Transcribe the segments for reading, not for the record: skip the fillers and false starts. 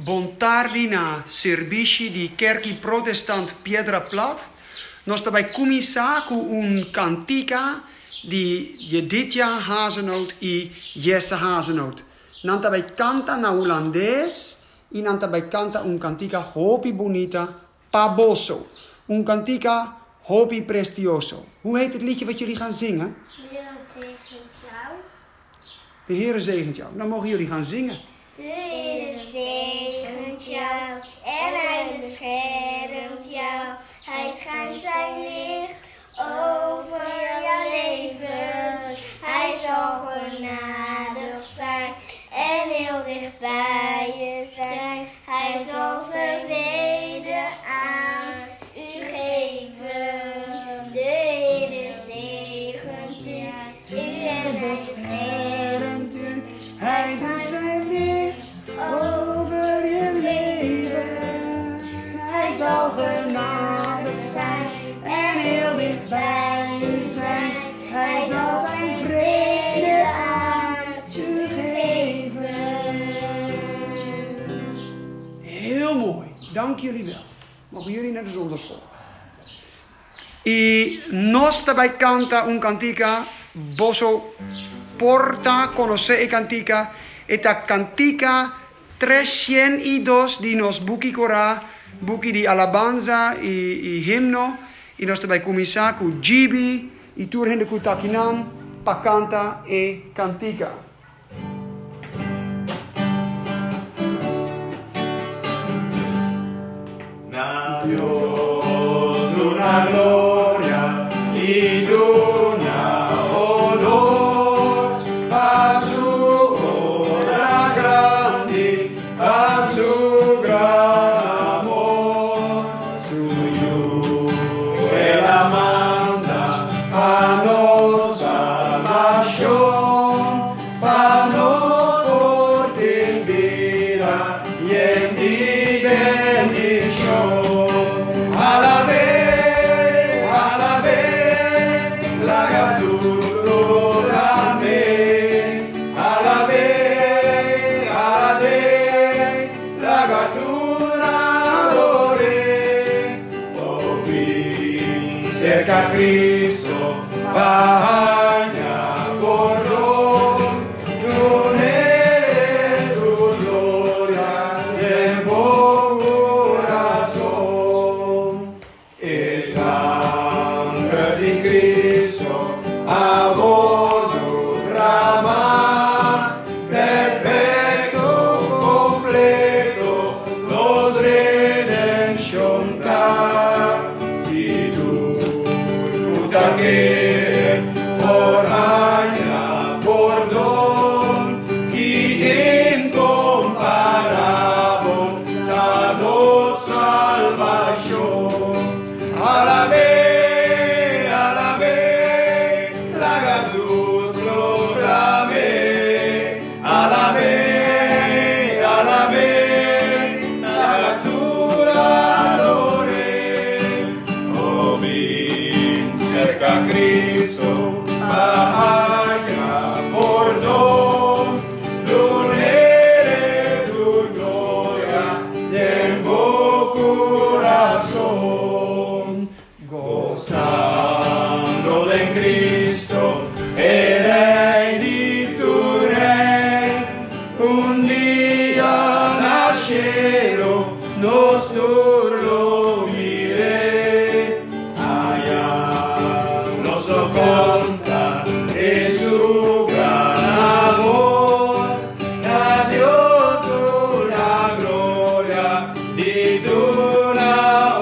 Bon tardi na serbishi di Kerki Protestant Piedra Plat. Nos ta bai kuminsá ku un kantika di Jedidja Hazenoot i Jesse Hazenoot. Nan ta bai kanta na hulandes i nan ta bai kanta un kantika hopi bunita pa boso. Un kantika hopi prestioso. Hoe heet het liedje wat jullie gaan zingen? De Heere zegent jou. De Heere zegent jou. Dan mogen jullie gaan zingen. De Heere zegent jou en hij beschermt jou. Hij schijnt zijn licht over jouw leven. Hij zal genadig zijn en heel dicht bij je zijn. Hij zal zijn vrede aan u geven. De Heere zegent u, u en hij beschermt u. Hij doet zijn licht over je leven. Hij zal genadig zijn en heel dicht bij u zijn. Hij zal zijn vrede aan u geven. Heel mooi, dank jullie wel. Mogen jullie naar de zondagschool. I nos ta bai kanta un kantika, boso por ta konosé e kantika, e ta kantika 302 di nos buki korá, buki di alabansa i himno, i nos ta bai kuminsá ku Gibi i tur hende ku ta akinan pa kanta e kantika. Na Dios duna gloria i duna honor pa su obra grandi, pa su gran amor. Su Yu el a manda pa nos salbashon, pa nos por tin bida yen di bendishon. Alab'é, alab'é, laga tur proclam'é. Alab'é, alab'é, Laga tur ador'é. O bin serka Cristo pa haña pordon, dun'é tur gloria den bo kurason. E sanger di Cristo a wordu dramá, perfecto, completo, nos redencion ta. I tur cu ta kere por haña pordon, ki incomparabel Ta nos salbashon. Alab'é, alab'é, laga tur proklam'é. Alab'é, alab'é, laga tur ador'é. O bin serka Cristo pa haña pordon. Dun'é tur gloria den bo kurason. Gosando den Cristo, e Rei di tur rei, un dia na shelo nos tur lo mir'é. Aya nos lo konta e su gran amor, na Dios duna gloria di duna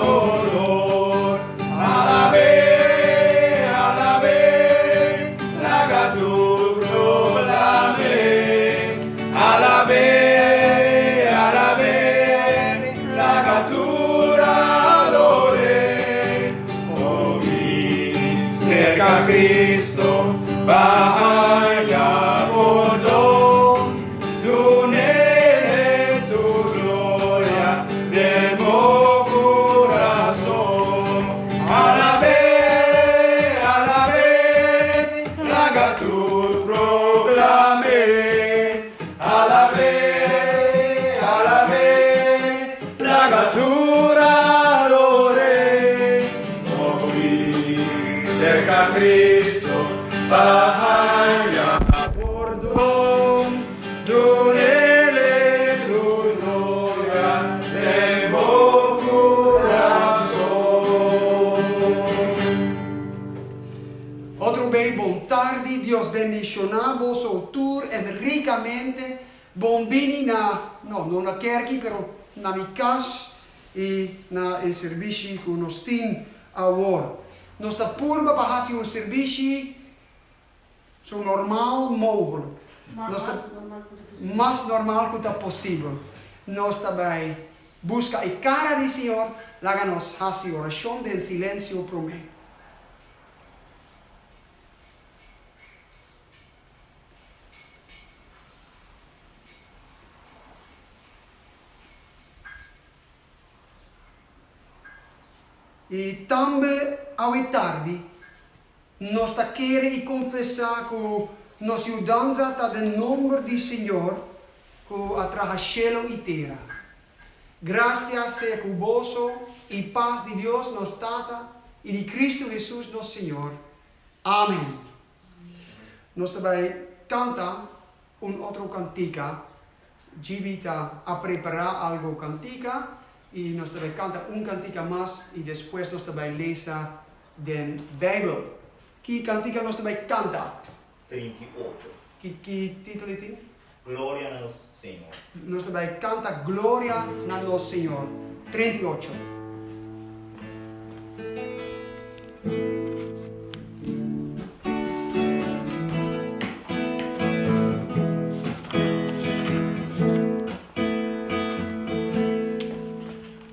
honor. Alab'é, alab'é, laga tur proclam'é. Alab'é, alab'é, laga tur ador'é. O bin serka Cristo pa haña pordon, dun'é tur gloria den bo kurason. Alab'é, alab'é, laga tur proklam'é. Alab'é, alab'é. pa haña pordon, dunele tur gloria den bo kurason. Otro bey bon tardi Dios bendiciona boso tur en ricamente bon bini na no no na kerki pero na mi cas y na e servishi cu nos tin awor. Nos ta purba pa haci un servishi zo normal mogelijk. Nos ta mas normal cu ta posibel. Nos ta bay busca e cara di Señor, laga nos haci oracion den silencio prome. I tambe awe tardi nos ta kere i konfesá ku nos yudansa ta den nomber di Señor ku a traha shelu i tera. Grasia sea ku boso i pas di Dios nos Tata i di Kristu Hesus nos Señor. Amen. Nos ta bai kanta un otro kantika. GB ta a prepará algo kantika i nos ta bai kanta un kantika mas i despues nos ta bai lesa den Beibel. Ki kantika nos ta bai kanta? 38. Ki ki título e tin? Gloria na nos Señor. Nos ta bai kanta Gloria na nos Señor. 38.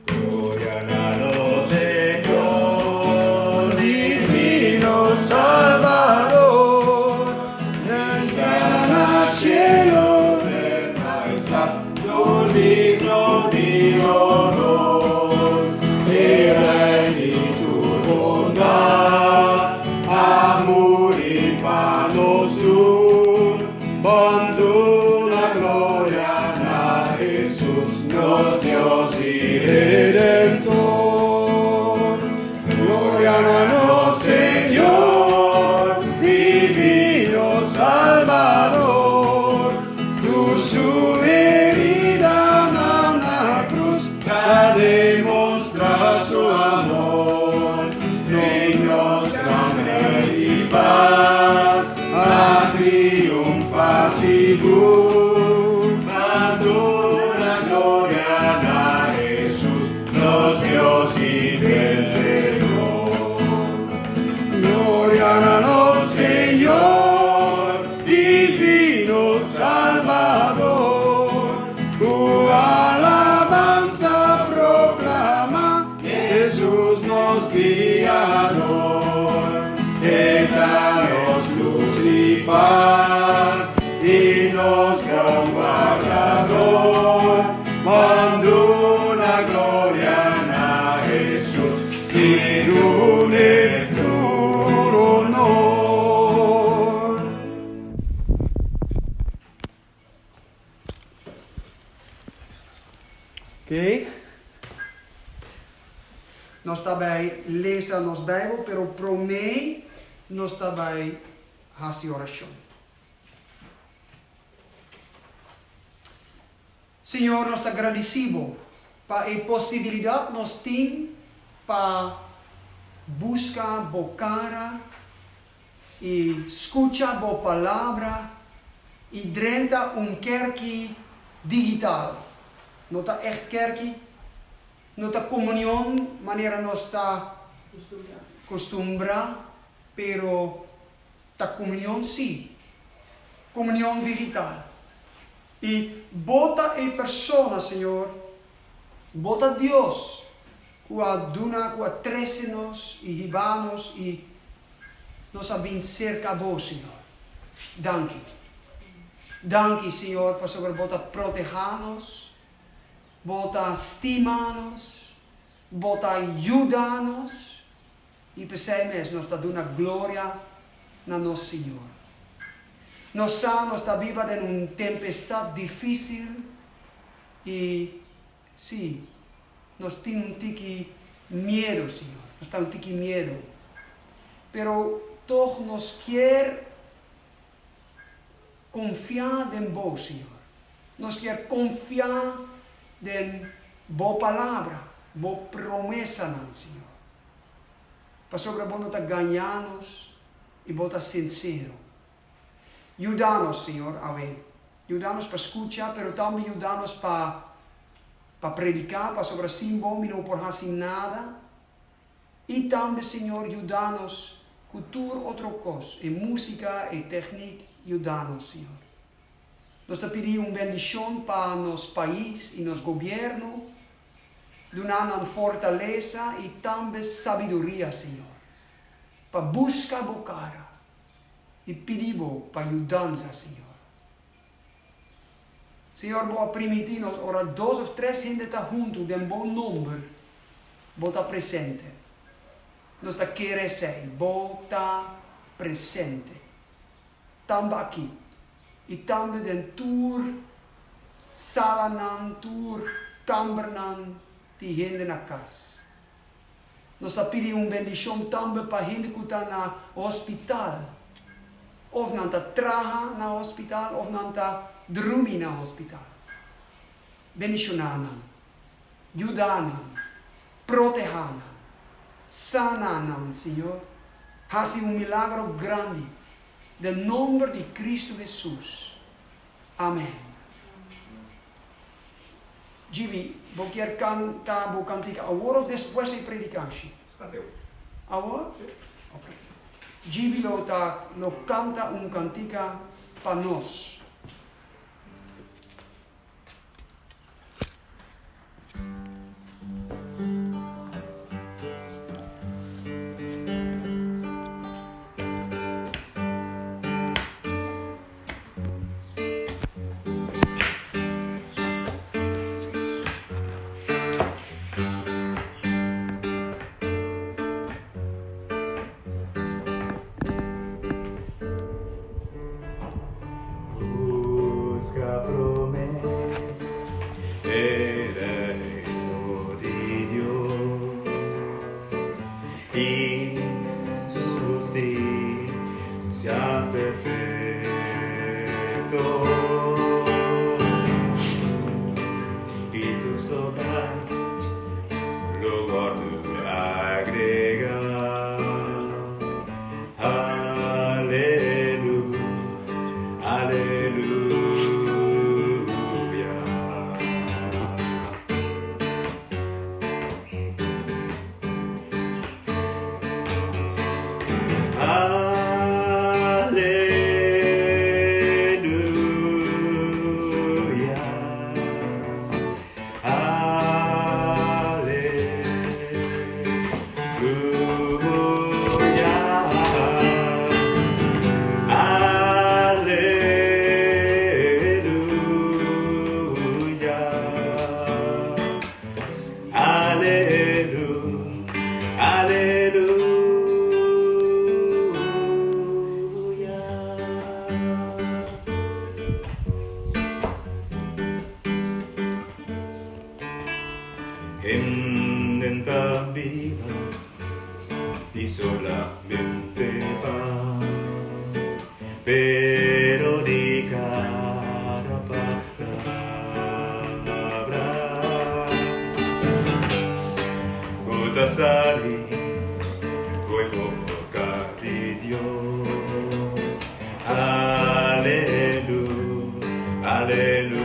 Gloria na nos Señor, divino Salvador, Entra na cielo den majestad, tur digno di honor, E Rey di tur bondad, a muri pa nos tur, Bon duna gloria na Hesus, nos Dios i Redentor. Gloria na nos Señor, divino Salvador, Tur su heridanan na cruz ta demostra su amor. Den nos gran Rey di paz a triunfa sigur. Pa duna gloria na Hesus, nos Dios i Vencedor. Gloria na nos Señor, divino Salvador, Ku alabansa proklama Hesus nos Guiador. E ta nos lus i pas i nos bon Guardador. Bon duna gloria na Hesus, si dun'e tur honor. Ok. Nos ta bai lesa nos Bijbel, pero promé nos ta bai hasi orashon. Señor, nos ta gradisí Bo pa e posibilidat nos tin pa buska Bo kara i skucha Bo palabra i drenta un kerki digital. No ta ègt kerki, no ta komunion manera nos ta kustumbrá, pero Ta komunion sí, komunion digital. I Bo ta e persona, Señor, Bo ta Dios ku a duna, ku a trese nos i hiba nos i nos a bin serka Bo, Señor. Danki. Danki, Señor, pasobra Bo ta protehá nos, Bo ta stima nos, Bo ta yuda nos. I p'esei mes nos ta duna gloria na nos Señor. Nos sa nos ta biba den un tempestad difícil i, sí, nos tin un tiki miedu, Señor. Nos ta un tiki miedu. Pero. Tog nos kier konfia den Bo, Señor. Nos kier konfia den Bo Palabra, Bo promesanan, Señor. Pasobra Bo no ta gaña nos i Bo ta sinsero. Yuda nos, Señor, awe. Yuda nos pa skucha, pero tambe yuda nos pa pa prediká, pasobra sin Bo mi no por hasi nada. I tambe, Señor, yuda nos ku tur otro kos, e músika, e tèknik, yuda nos, Señor. Nos ta pidi un bendishon pa nos pais i nos gobièrnu, duna nan fortalesa i tambe sabiduria, Señor, pa buska Bo kara i pidi Bo pa yudansa, Señor. Señor, Bo a primintí nos ora dos of tres hende ta huntu den Bo nomber, Bo ta presente. Nos ta kere esei, Bo ta presente. Tambe aki i tambe den tur salanan, tur kambernan di hende na kas. Nos ta pidi un bendishon tambe pa hende ku ta na hospital, òf nan ta traha na hospital òf nan ta drumi na hospital. Bendishoná nan, yuda nan, protehá nan, sana nan, Señor. Hasi un milagro grandi den nomber di Cristo Hesus. Amen. Jimmy, bo kier canta bo cantica awor of despues e predicashi? Cant'e awor. Si. Ok. Jimmy lo ta lo canta un cantica pa nos. Busca promé e reino di Dios i su husticia perfecto. I tur sobra lo wòrdu agregá. Alelu, aleluya. Aleluya. Aleluya. Aleluya. Alelu, aleluya. Hende ta biba di solamente pan, pero di kada palabra ku ta sali fo'i boka di Dios. Alelu, aleluya.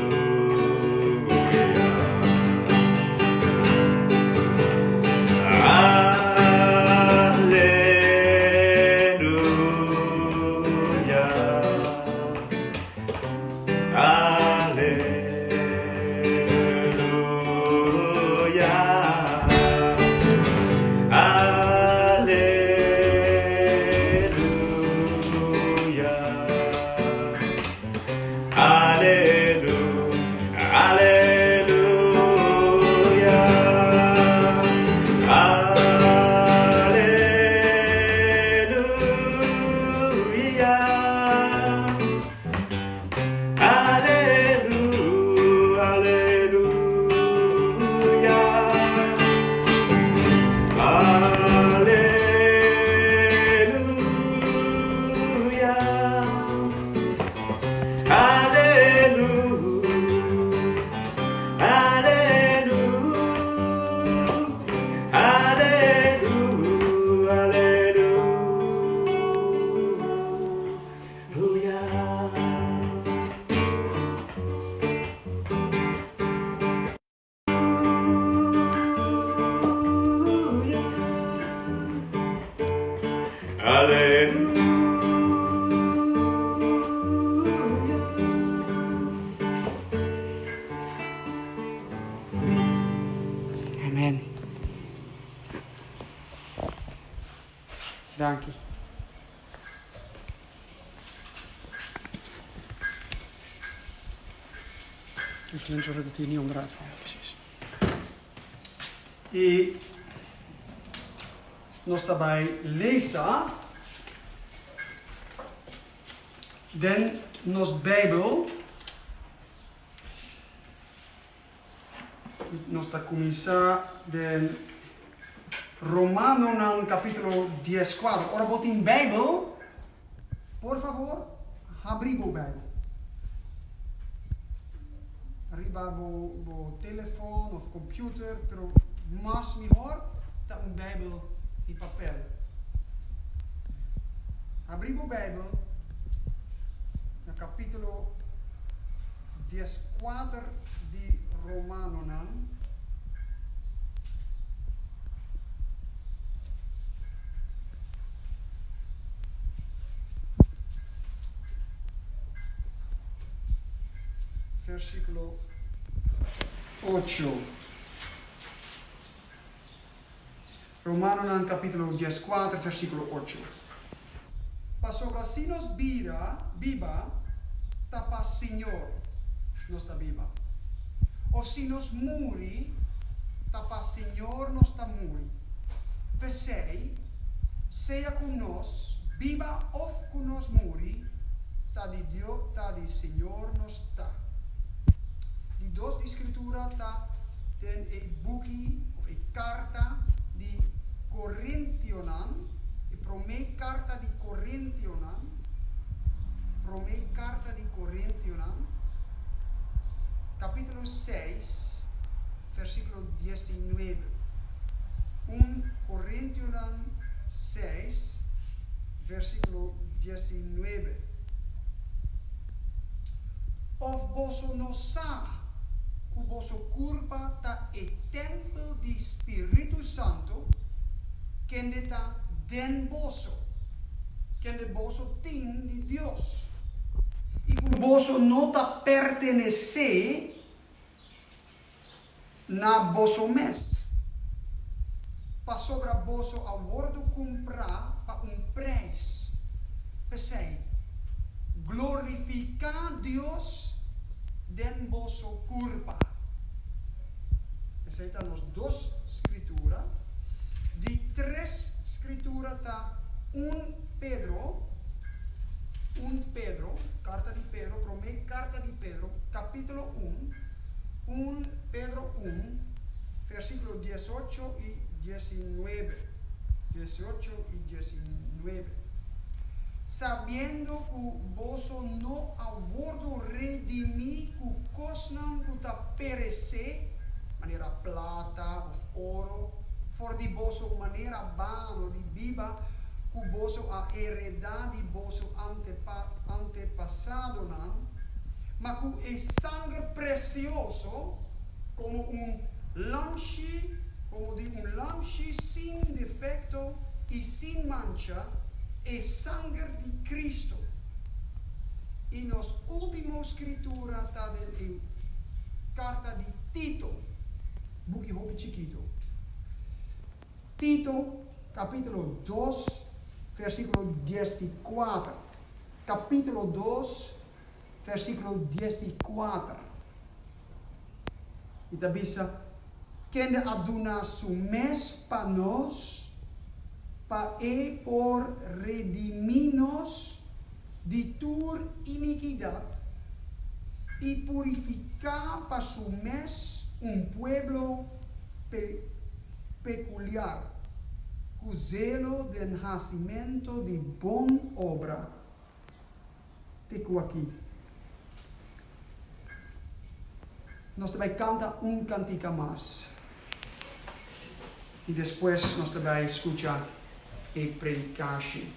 Danki. Even zorgen dat hij niet onderuit valt, precies. I nos ta bai lesa den nos Bijbel. Nos ta kuminsá den Romanonan kapítulo dieskuater. Ora bo tin Bijbel, por favor, habri bo Bijbel. Riba bo bo telefon of computer, pero mas mihor ta un Bijbel di papel. Habri bo Bijbel na kapítulo dieskuater di Romanonan. Versíkulo ocho. Romanonan kapítulo dieskuater, versíkulo ocho. Pasobra si nos bida, biba, ta pa Señor nos ta biba, of si nos muri, ta pa Señor nos ta muri. P'esei, sea ku nos biba of ku nos muri, ta di Dio, ta di Señor nos ta. Di dos di Skritura ta den e buki of e karta di Korintionan, e promé karta di Korintionan, promé karta di Korintionan, kapítulo seis, versíkulo diesinnuebe. Un Korintionan seis, versíkulo diesinnuebe. Òf boso no sa ku boso kurpa ta e tèmpel di Spiritu Santu, kende ta den boso, kende boso tin di Dios, i ku boso no ta pertenesé na boso mes, pasobra boso a wòrdu kumprá pa un preis. P'esei, glorifiká Dios den boso kurpa. Esei ta nos dos skritura. Di tres skritura ta un Pedro, un Pedro, karta di Pedro, promé karta di Pedro, kapítulo un, un Pedro un, versíkulo diesocho i diesinuebe, diesiocho i diesinuebe. Sabiendo ku boso no a wordu redimí ku kosnan ku ta peresé, manera plata òf oro, for di boso manera bano di biba ku boso a heredá di boso antepasadonan, ma ku e sanger presioso, komo un lamshi, komo di un lamshi sin defekto i sin mancha, e sanger di Cristo. I nos último scritura ta den e carta di Tito, buki hopi chikito. Tito, capítulo dos, versículo diesikuater. Capítulo dos, versículo diesikuater. I ta bisa, Kende a duna su mes pa nos, pa e por redimí nos di tur inikidat i purifiká pa su mes un pueblo pekuliar, ku zelo den hasimentu di bon obra. Te ku aki. Nos ta bai kanta un kantika mas i despues nos ta bai skucha e predikashi.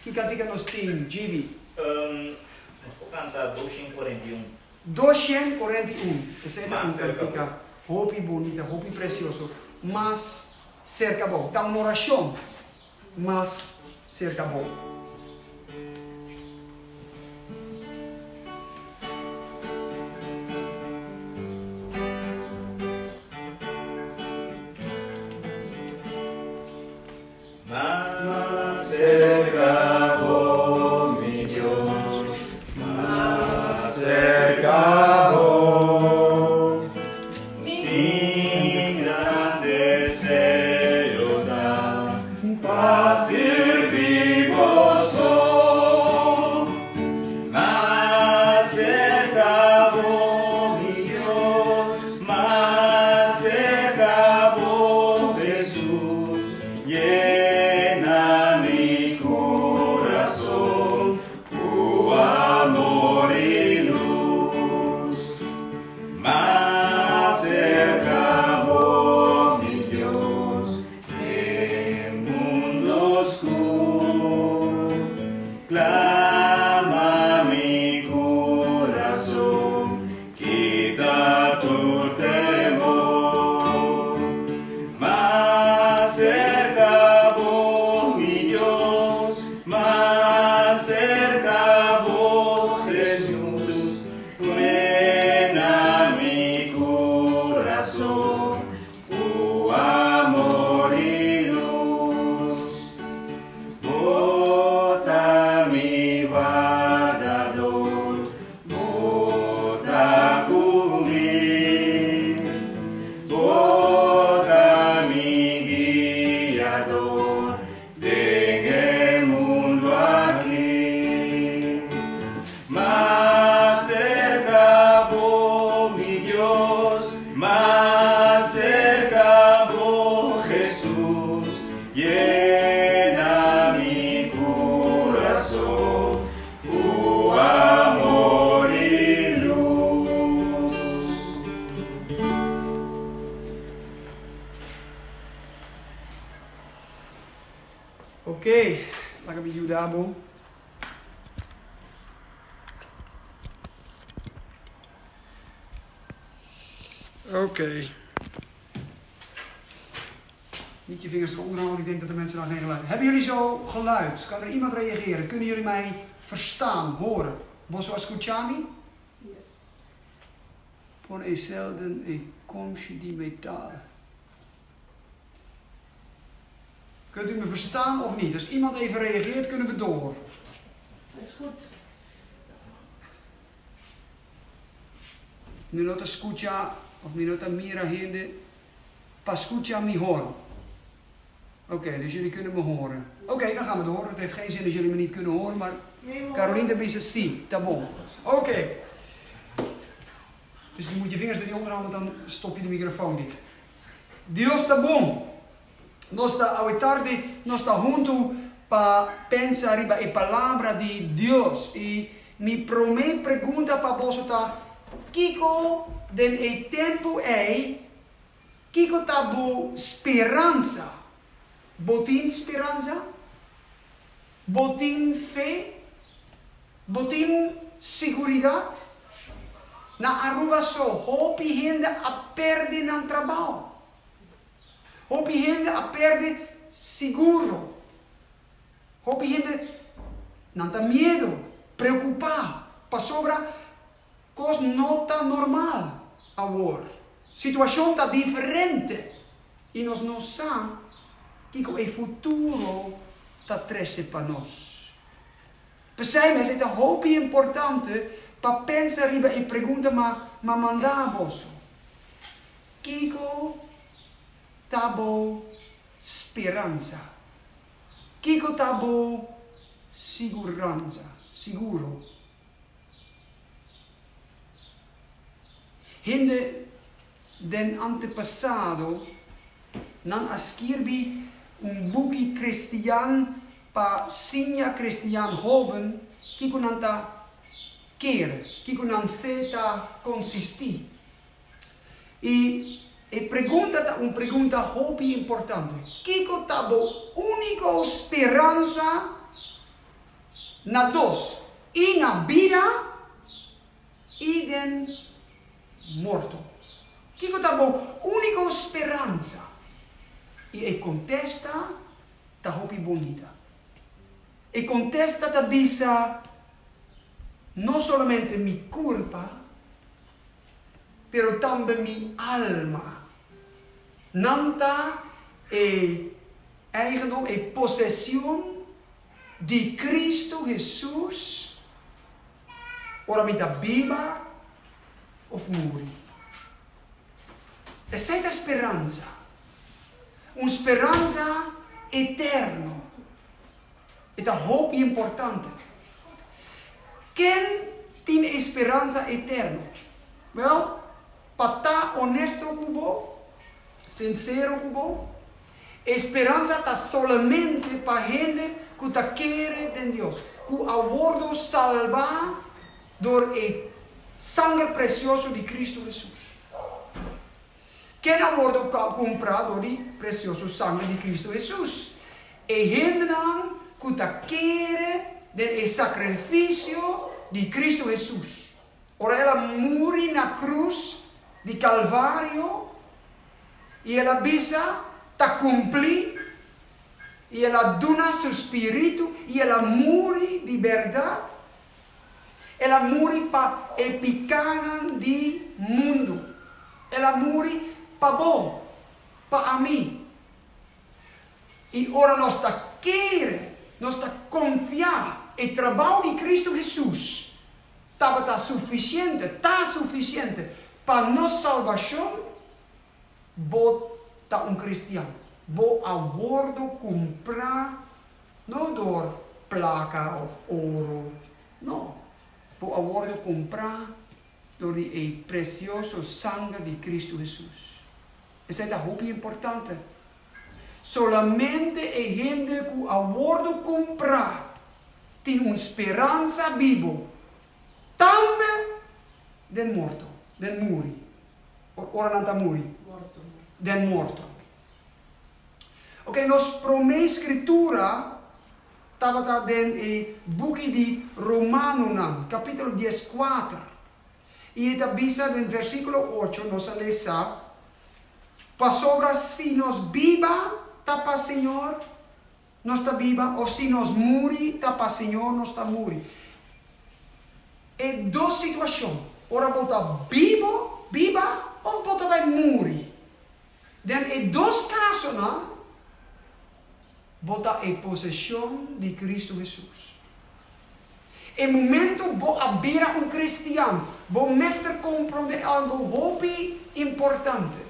Ki kantika nos tin, Gibi? Nos por kanta 241. 241. Esei ta un kantika hopi bunita, hopi presioso. Mas serka bo. Ta un orashon. Mas serka bo. Mas. serka bo, mi Dios, mas serka bo. Mi gran deseo ta pa sirbi bo so. Mas serka bo, mi Dios, mas serka bo, Hesus, yena mi kurason ku amor i lus. Mas serka bo, mi Dios, Den mundo skur clama mi curason, kita tur temor. Mas cerca bo, mi Dios, mas cerca bo, Jesus, llena mi curason. Ku amor i lus, Bo ta mi wardador, Bo ta ku mi. Bo ta mi guiador den e mundu aki. Mas serka bo, mi Dios, mas serka bo, Hesus, yena mi kurason ku amor i lus. Ok, laga mi yuda bo. Oké. Niet je vingers eronder houden, want ik denk dat de mensen dan geen geluid Hebben jullie zo geluid? Kan er iemand reageren? Kunnen jullie mij verstaan, horen? Boso a skucha mi? Yes. Pon e zelden e komshi di metaal. Kunt u me verstaan of niet? Als iemand even reageert, kunnen we door. Is goed. Mi no ta skucha of mi no ta mira hende pa skucha mihor. Oké, dus jullie kunnen me horen. Oké, dan gaan we door. Het heeft geen zin als jullie me niet kunnen horen, maar Caroline ta bisa si, ta bon. Oké. Dus je moet je vingers er niet onder houden, want dan stop je de microfoon niet. Dios ta bon. Nos ta awe tardi, nos ta huntu pa pensa riba e palabra di Dios. I mi promé pregunta pa boso ta, Kiko den e tempu ei, kiko ta bo speransa? Bo tin speransa? Bo tin fe? Bo tin siguridat? Na Aruba so hopi hende a perde nan trabao. Hopi hende a perde siguro. Hopi hende nan ta miedo, preocupa, pasobra cos no ta normal awor. Situacion ta diferente y nos no sa kico e futuro ta trece pa nos. P'esei mes e ta hopi importante pa pensa riba e pregunta ma ma manda boso, Kiko ta bo speransa? Kiko ta bo siguransa, siguro? Hende den antepasado nan a skirbi un buki kristian pa siña kristian hoben kiko nan ta kere, kiko nan fe ta konsistí. I e pregunta ta un pregunta hopi importante, Kiko ta bo úniko speransa na dos, i na bida i den morto? Kiko ta bo úniko speransa? I e kontesta ta hopi bunita. E kontesta ta bisa, No solamente mi kurpa, pero tambe mi alma. Nan ta e eigendom, e posesion. di Kristu Hesus ora mi ta biba òf muri. Esei ta speransa, un speransa eterno. E ta hopi importante. Ken tin e speransa eterno? Wel, pa ta honesto ku bo, sinsero ku bo, e speransa ta solamente pa hende ku ta kere den Dios, ku a wordo salbá dor e sanger presioso di Kristu Hesus. Ken a wordo kumprá dor di presioso sanger di Kristu Hesus? E hendenan ku ta kere den e sakrifisio di Kristu Hesus. Ora el a muri na krus di Kalvario i el a bisa, Ta kumplí, i el a duna su spiritu i el a muri di bèrdat, el a muri pa e pikánan di mundu. El a muri pa bo, pa ami. I ora nos ta kere, nos ta konfiá e trabou di Kristu Hesus tabata sufisiente, ta sufisiente pa nos salbashon, bo ta un kristian. Bo a wordo kumprá no dor plaka òf oro, no, bo a wordo kumprá dor di e presioso sanger di Kristu Hesus. Esei ta hopi importante. Solamente e hende ku a wordo kumprá tin un speransa bibo, tambe den morto, den muri, ora nan ta muri, den morto. Oke, nos promé skritura tabata den e buki di Romanonan, kapítulo dieskuater. I e ta bisa den versíkulo ocho, nos a lesa, Pasobra si nos biba, ta pa Señor nos ta biba, òf si nos muri, ta pa Señor nos ta muri. E dos situashon, ora bo ta bibo, biba, òf bo ta bai muri. Den e dos kasonan, bo ta e poseshon di Kristu Hesus. E momento bo a bira un kristian, bo mester komprondé algu hopi importante.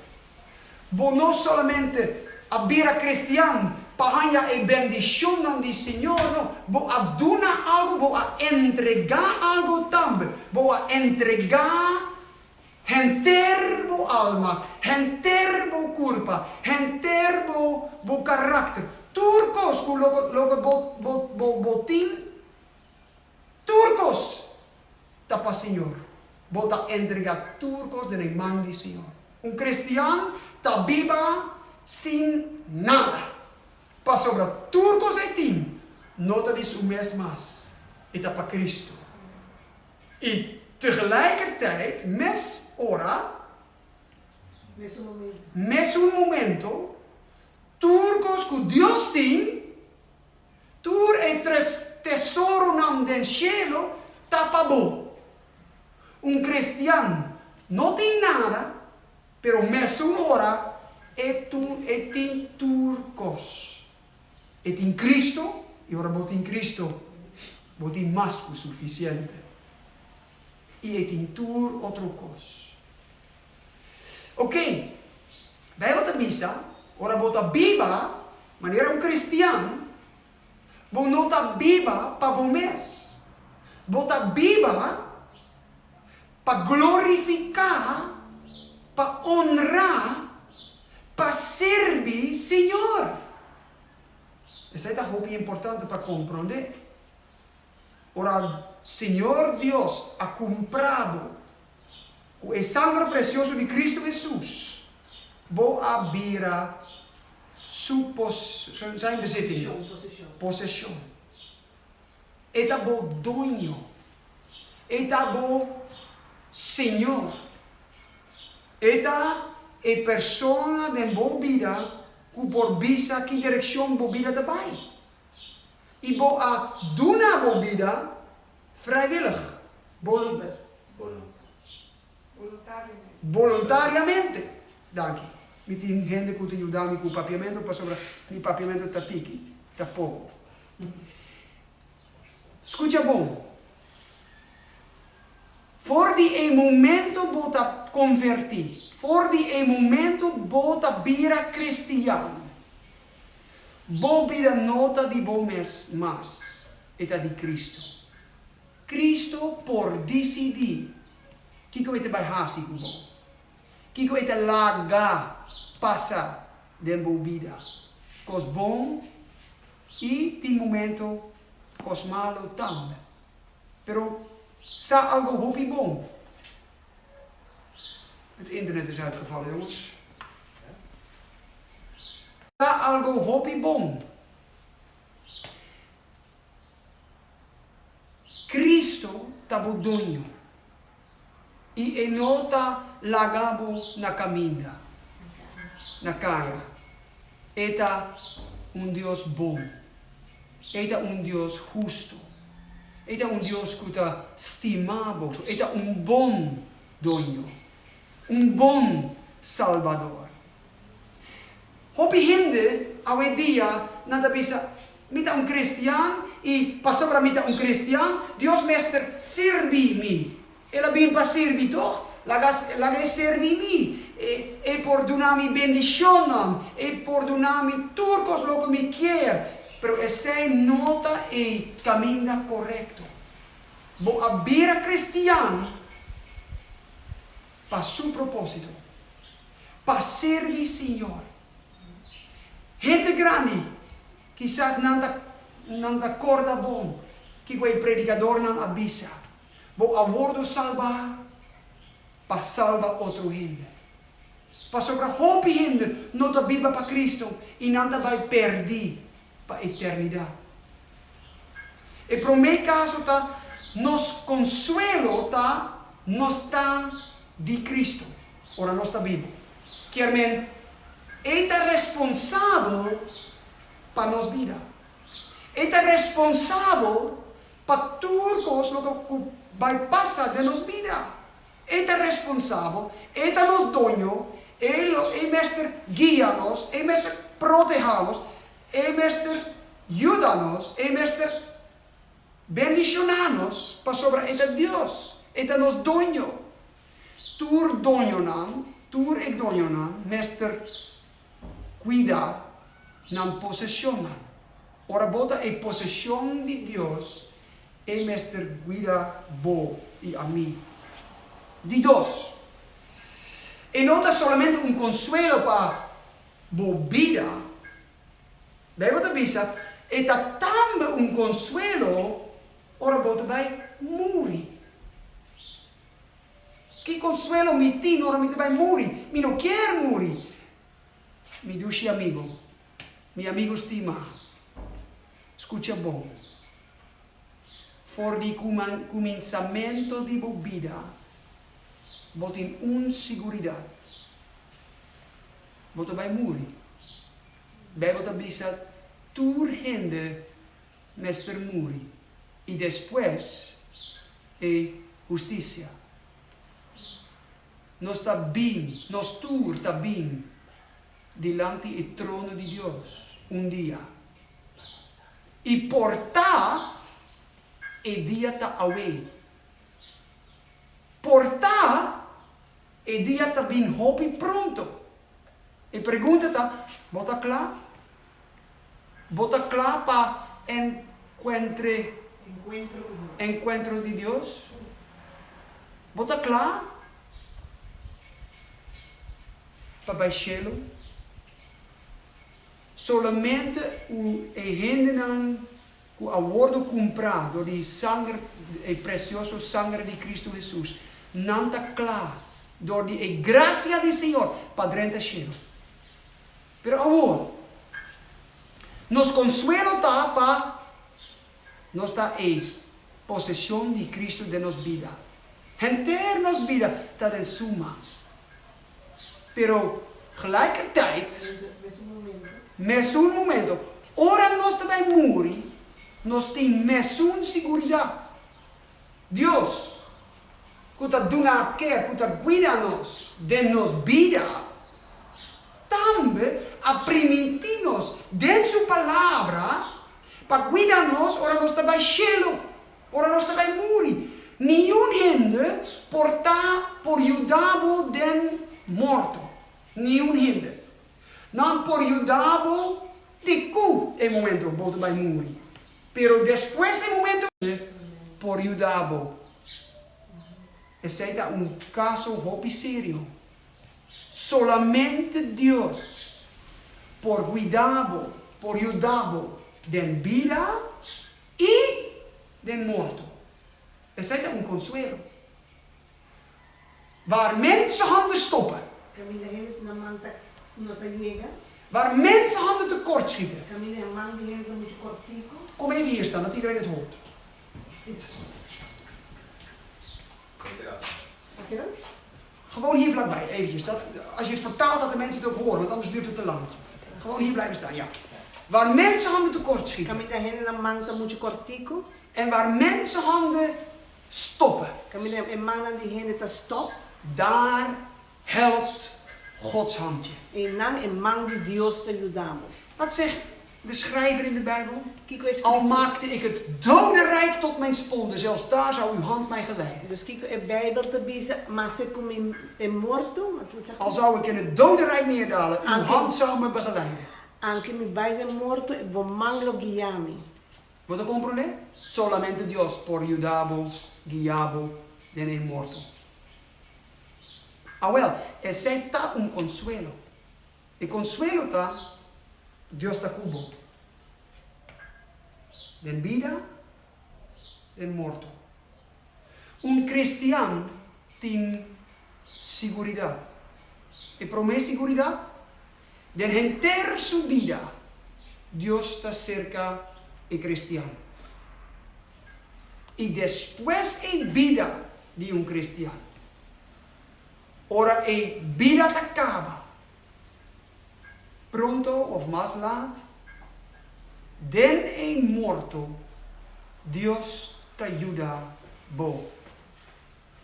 Bo no solamente a bira kristian pa haña e bendishonnan di Señor, no, bo a duna algu, bo a entregá algu tambe. Bo a entregá henter bo alma, henter bo kurpa, henter bo bo karakter. Tur kos ku loke loke bo bo bo bo tin, tur kos ta pa Señor. Bo ta entregá tur kos den e man di Señor. Un kristian ta biba sin nada, pasobra tur kos e tin no ta di su mes mas, e ta pa Kristu. I tegelijkertijd, mes ora, mesun momento, tur kos ku Dios tin, tur e tres tesoronan den shelu ta pa bo. Un kristian no tin nada, pero mesun ora e e tin tur kos. E tin Cristo, i ora bo tin Cristo, bo tin mas ku sufisiente. I e tin tur otro kos. Ok, Bijbel ta bisa, ora bo ta biba manera un cristian, bo no ta biba pa bo mes. Bo ta biba pa glorifiká, pa onrá, pa sirbi Señor. Esei ta hopi importante pa komprondé. Ora Señor Dios a kumpra bo ku e sanger presioso di Kristu Hesus, bo a bira Su pos, zijn bezitting, poseshon. E ta bo doño. E ta bo Señor. E ta e persona den bo bida ku por bisa ki direkshon bo bida ta bai. I bo a duna bo bida vrijwillig, boluntariamente. Danki. Mi tin hende ku ta yuda mi ku papiamentu pasobra mi papiamentu ta tiki, ta poko. Skucha bon. For di e momento bo ta konvertí, for di e momento bo ta bira kristian, bo bida no ta di bo mes mas, e ta di Kristu. Kristu por disidí kiko e ta bai hasi ku bo, kiko e ta laga pasa den bo bida, kos bon i tin momento kos malu tambe. Pero sa algo hopi bon. Het internet is uitgevallen jongens. Sa algo hopi bon. Cristo ta bo doño y e no ta laga bo na caminda, na caya. E ta un Dios bon. E ta un Dios husto. E ta un Dios cu ta stima bo. E ta un bon Doño, un bon Salbador. Hopi hende awendia nan ta bisa, Mi ta un cristian y pasobra mi ta un cristian, Dios mester sirbi mi. El a bin pa sirbi tog? Laga laga e sirbi mi. E e por duna mi bendicionnan, e por duna mi tur cos loke mi kier. Pero esey no ta e caminda corecto. Bo a bira cristian pa su proposito, pa sirbi Señor. Hende grandi kisas nan ta nan ta corda bon kico e predicadornan a bisa. Bo a wordo salba pa salba otro hende. Pasobra hopi hende no ta biba pa Cristo y nan ta bay perdi pa eternidad. E prome caso ta nos consuelo ta nos ta di Cristo ora nos ta bibo. Kier men E ta responsabel pa nos bida. E ta responsabel Pa tur kos loke ku bai pasa den nos bida. E ta responsabel, e ta nos doño, e lo e mester guia nos, e mester proteha nos, e mester yuda nos, e mester bendishoná nos, pasobra e ta Dios, e ta nos doño. Tur doñonan, tur e doñonan mester Cuida nan posesionnan. Ora bo ta e posesion di Dios, e mester guida bo y ami. Di dos, e no ta solamente un consuelo pa bo bida. Bijbel ta bisa, e ta tambe un consuelo ora bo ta bay muri. Ki konsuelo mi tin ora mi ta bai muri? Mi no kier muri! Mi dushi amigu, mi amigu stimá, skucha bon. For di kuminsamentu di bo bida, bo tin un siguridat, Bo ta bai muri. Beibel ta bisa, Tur hende mester muri i despues e hustisia. Nos ta bin, nos tur ta bin dilanti e trono di Dios un dia. I por ta e dia ta awe. Por ta e dia ta bin hopi pronto. E pregunta ta, bo ta kla? Bo ta kla pa enkuentre enkuentro di Dios? Bo ta kla pa bai shelu? Solamente u e hendenan ku a wordu kumprá dor di sanger, e presioso sanger di Kristu Hesus, nan ta kla dor di e grasia di Señor pa drenta shelu. Pero awor, nos konsuelo ta pa nos ta e poseshon di Kristu den nos bida. Henter nos bida ta den Su man. Pero gelijkertijd, mesun momento, ora nos ta bai muri, nos tin mesun siguridat. Dios, ku ta duna ker ku ta guida nos den nos bida, tambe a primintí nos den su Palabra pa guida nos ora nos ta bai shelu. Ora nos ta bai muri, niun hende por ta por yuda bo den morto. Niun hende. Nan por yuda bo te ku e momento bo ta bai muri. Pero despues e momento por yuda bo. Esei ta un kaso hopi serio. Solamente Dios por guida bo, por yuda bo den bida i den morto. Esei ta un konsuelo. Waar mensenhanden stoppen. Kaminda hende su na man ta no ta yega. Waar mensenhanden tekort schieten. Kaminda e man di hende ta muchu kòrtiku. Kom even hier staan, dat iedereen het hoort. Gewoon hier vlakbij, eventjes. Dat, als je het vertaalt, dat de mensen het ook horen, want anders duurt het te lang. Gewoon hier blijven staan, ja. Waar mensenhanden tekort schieten. Kaminda hende nan man ta muchu kòrtiku. En waar mensenhanden stoppen. Kaminda e mannan di hende ta stòp. Daar helpt Gods hand je. Einan e man di Dios ta yuda bo. Wat zegt de schrijver in de Bijbel? Kiko e skritor. Al maakte ik het dodenrijk tot mijn sponde, zelfs daar zou uw hand mij geleiden. Dus kiko e Bijbel ta bisa, Maske ku mi e morto, wat zegt Al zou ik in het dodenrijk neerdalen, uw hand zou me begeleiden. Anke mi bai den morto, e bo man lo guia mi. Bo ta komprondé? Solamente Dios por yuda bo, guia bo den e morto. Awel, esei ta un konsuelo. E konsuelo ta, Dios ta ku bo. Den bida, den morto. Un kristian tin siguridat. E promé siguridat? Den henter su bida, Dios ta serka e kristian. I despues e bida di un kristian. Ora e bida ta kaba, pronto of mas laat, den e morto, Dios ta yuda bo.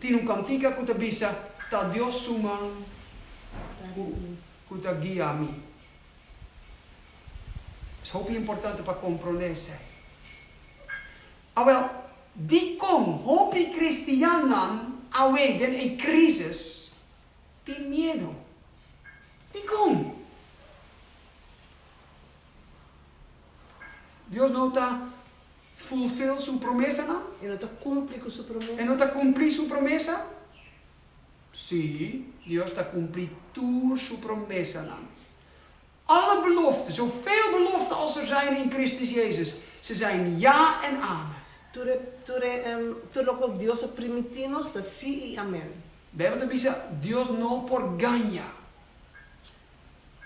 Tin un kantika ku ta bisa, Ta Dios su man ku ta guia mi. Es hopi importante pa komprondé esei. Awel, dikon hopi kristiannan awe den e krísis tin miedu? Dikon? Dios no ta fulfill su promesanan? E no ta kumpli ku su promesa? E no ta kumpli su promesa? Sí, Dios ta kumpli tur su promesanan. Alle beloften, zoveel beloften als er zijn in Christus Jezus, ze zijn ja en amen. Tur e, tur e, tur loke Dios a primintí nos ta sí i amèn. Bijbel ta bisa, Dios no por gaña.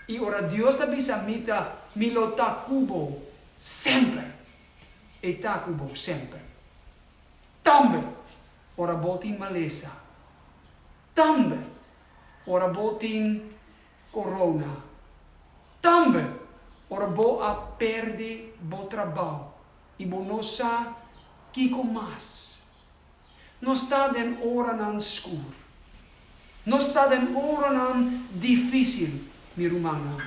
I ora Dios ta bisa mi ta, mi lo ta ku bo semper, e ta ku bo semper. Tambe ora bo tin malesa, tambe ora bo tin corona, tambe ora bo a perde bo trabao i bo no sa kiko mas. Nos ta den oranan skur. Nos ta den oranan difísil, mi rumannan.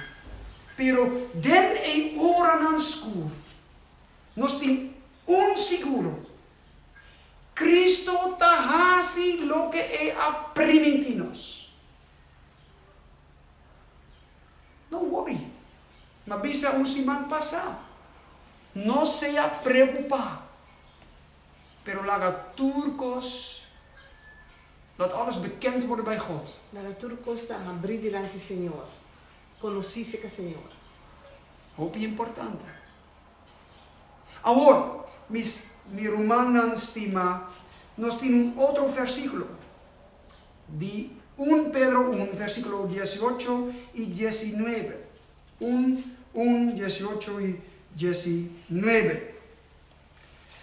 Pero den e oranan skur, nos tin un siguro, Cristo ta hasi loke e a primintí nos. No worry. M'a bisa un siman pasá, No sea preokupá. Pero laga tur kos, laat alles bekend worden bij God. Laga tur kos ta habrí dilanti Señor, konosí serka Señor. Hopi importante. Awor, mis mi rumannan stimá, nos tin un otro versíkulo, di un Pedro un, versíkulo diesiocho i diesnuebe. Un, un, diesiocho i diesnuebe.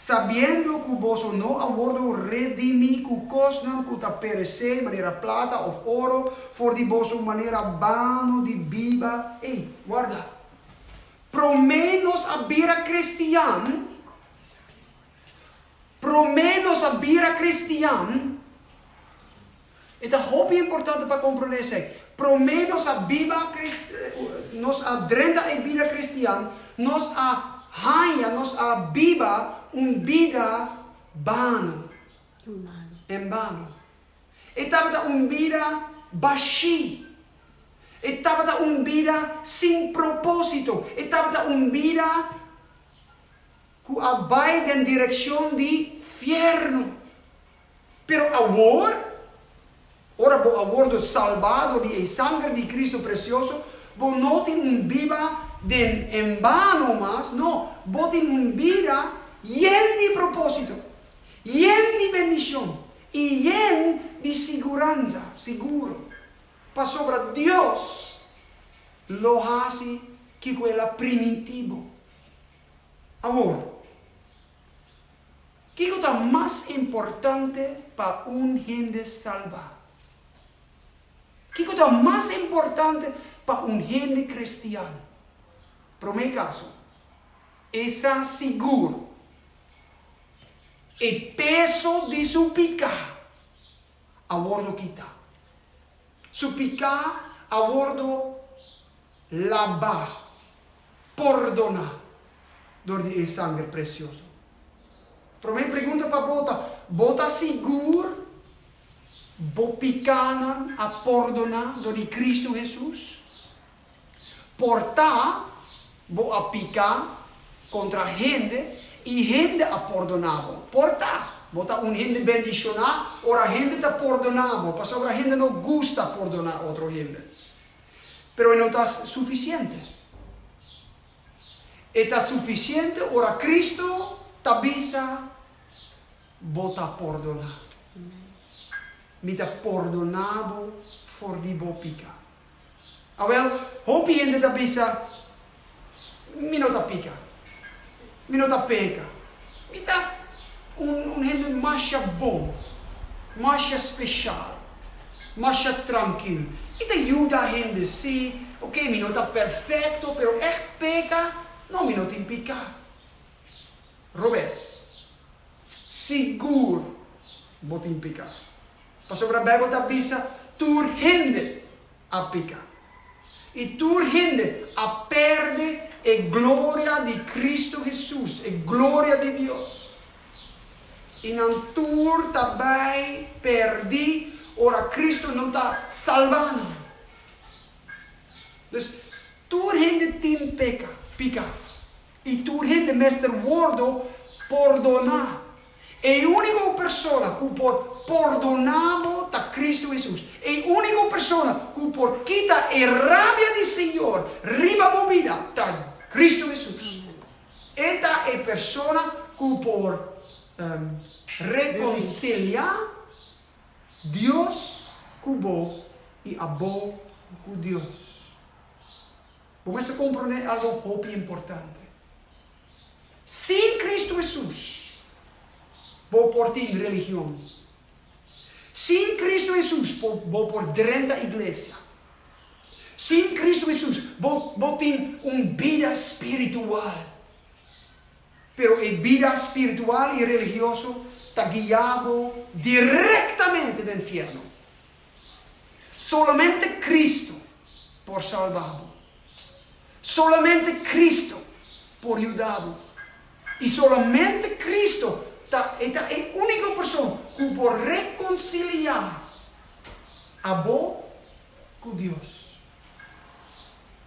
Sabiendo ku boso no a wordo redimí ku kosnan ku ta peresé manera plata òf oro for di boso manera bano di biba. Ey, warda! Promé nos a bira kristian, promé nos a bira kristian, e ta hopi importante pa komprondé esei, promé nos a biba, nos a drenta e bida kristian, nos a haña, nos a biba un bida. Bano. En bano. E tabata un bida bashí. E tabata un bida sin propósito. E tabata un bida ku a bai den direkshon di fièrnu. Pero awor, ora bo a wordo salbá dor di e sanger di Cristo presioso, bo no tin un biba den en bano mas, no, bo tin un bida yen di propósito, yen di bendishon i yen di siguransa, siguro, pasobra Dios lo hasi kiko el a primintí bo. Awor, Kiko ta mas importante pa un hende salbá? Kiko ta mas importante pa un hende kristian? Promé kaso, e sa sigur e peso di su piká a wòrdu kitá. Su piká a wòrdu labá, pordoná dor di e sanger presioso. Promé pregunta pa bo ta, Bo ta sigur bo pikánan a pordoná dor di Kristu Hesus? Por ta bo a piká kontra hende i hende a pordoná bo. Por ta bo ta un hende bendishoná ora hende ta pordoná bo, pasobra hende no gusta pordoná otro hende. Pero e no ta sufisiente. E ta sufisiente ora Cristo ta bisa, Bo ta pordoná. Mi ta pordoná bo for di bo piká. Awel, hopi hende ta bisa, Mi no ta pika. Mi no ta peka. Mi ta un hende masha bon, masha speshal, masha trankil. Mi ta yuda hende, sí. Oke, mi no ta perfekto, pero ègt peka, no, mi no tin piká. Robes. Sigur bo tin piká. Pasobra Beibel ta bisa tur hende a pika. I tur hende a perde e gloria di Cristo Hesus, e gloria di Dios. I nan tur ta bai perdi ora Cristo no ta salba nan. Dus, tur hende tin peka, pika. I tur hende mester wordo pordoná. E úniko persona ku por pordoná bo ta Kristu Hesus. E úniko persona ku por kita e rabia di Señor riba bo bida ta Kristu Hesus. E ta e persona ku por rekonsiliá Dios ku bo i abo ku Dios. Bo mester komprondé algu hopi importante. Sin Kristu Hesus, bo por tin religion. Sin Kristu Hesus, bo por drenta iglesia. Sin Kristu Hesus, bo bo tin un bida spiritual. Pero e bida spiritual i religioso ta guia bo direktamente den fierno. Solamente Cristo por salba bo. Solamente Cristo por yuda bo. I solamente Cristo ta e ta e úniko person ku por rekonsiliá abo ku Dios.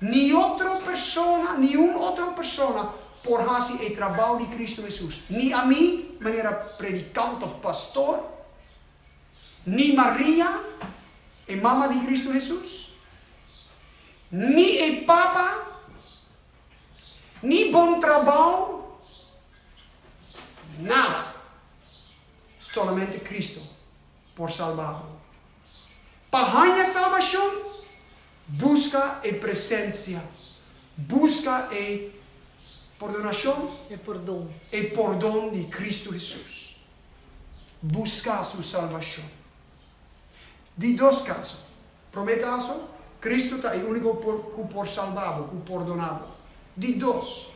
Ni otro persona, niun otro persona por hasi e trabou di Cristo Hesus. Ni ami manera predikant òf pastor, Ni Maria, e mama di Cristo Hesus, ni e papa, ni bon trabao, nada. Solamente Cristo por salba bo. Pa haña salbacion, busca e presencia, busca e pordonacion, E pordon. e pordon di Cristo Hesus. Buska su salbashon. Di dos kaso. Promé kaso, Kristu ta e úniko por ku por salba bo, ku pordoná bo. Di dos,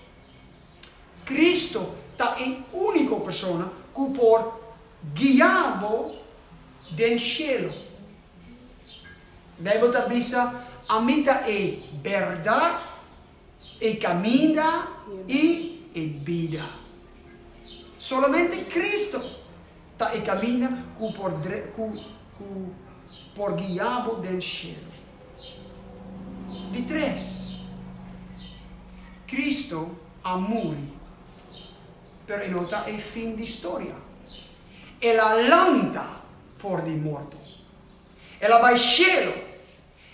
Kristu ta e úniko persona ku por guia bo den shelu. Beibel ta bisa, Ami ta e bèrdat, e kaminda i e bida. Solamente Cristo. ta e kaminda ku por ku ku por guia bo den shelu. Di tres, Cristo a muri, pero e no ta e fin di storia. El a lanta for di morto. El a bai shelu.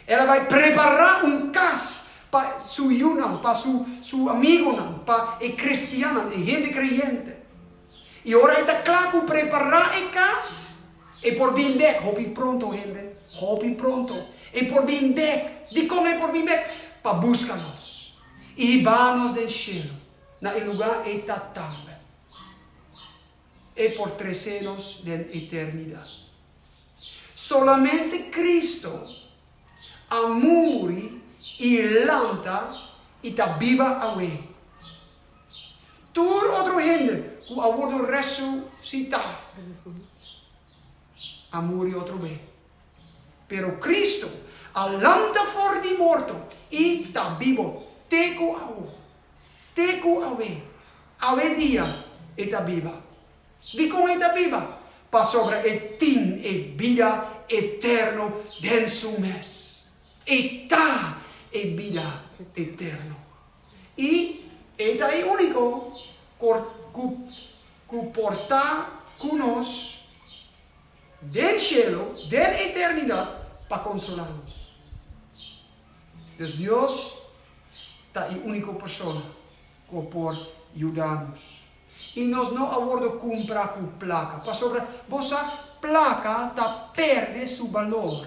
El a bai prepará un kas pa su yunan, pa su su amigonan, pa e kristiannan, e hende kreyente. I ora e ta kla ku prepará e kas, e por bin bèk hopi pronto, hende, hopi pronto. E por bin bèk. Dikon e por bin bèk? Pa buska nos i hiba nos den shelu, na e lugá ei ta tambe. E por trese nos den eternidat. Solamente Cristo a muri i lanta i ta biba awe. Tur otro hende ku a wordo resusitá a muri otro be. Pero Cristo a lanta for di morto i ta bibo te ku awo. Te ku awe. Awe dia e ta biba. Dikon e ta biba? Pasobra e tin e bida eterno den su mes. E ta e bida eterno. I e ta e úniko ku ku por ta ku nos den shelu, den eternidat, pa konsolá nos. Dus Dios ta e úniko persona ku por yuda nos. I nos no a wordo cumpra cu placa, pasobra bo sa placa ta perde su balor.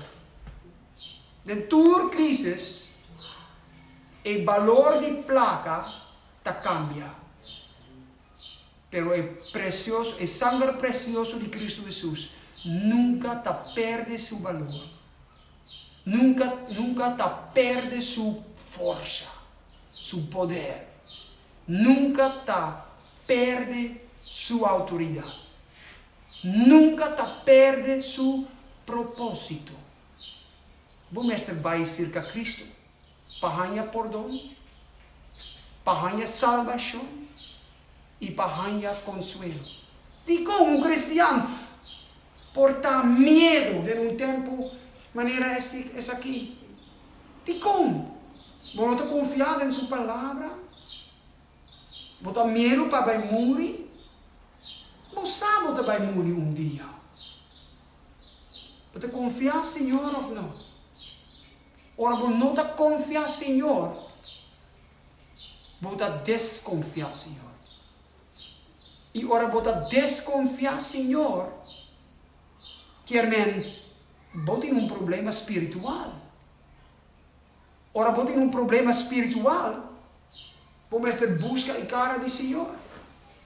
Den tur crisis e balor di placa ta cambia, pero e precioso, e sanger precioso di Cristo Jesus nunca ta perde su balor, nunca, nunca ta perde su forsa, su poder. Nunca ta perde su autoridad. Nunca ta perde su proposito. Bo mester bai cerca Cristo pa haña pordon, pa haña salbacion y pa haña consuelo. Dicon un cristian por ta miedo den un tempo manera esaki? Dikon? Bo no ta konfia den su palabra? Bo ta miedu pa bai muri? Bo sa bo ta bai muri un dia. Bo ta konfia Señor òf no? Ora bo no ta konfia Señor, bo ta deskonfia Señor. I ora bo ta deskonfia Señor, kier men Bo tin un problema spiritual. Ora bo tin un problema spiritual, bo mester buska e kara di Señor.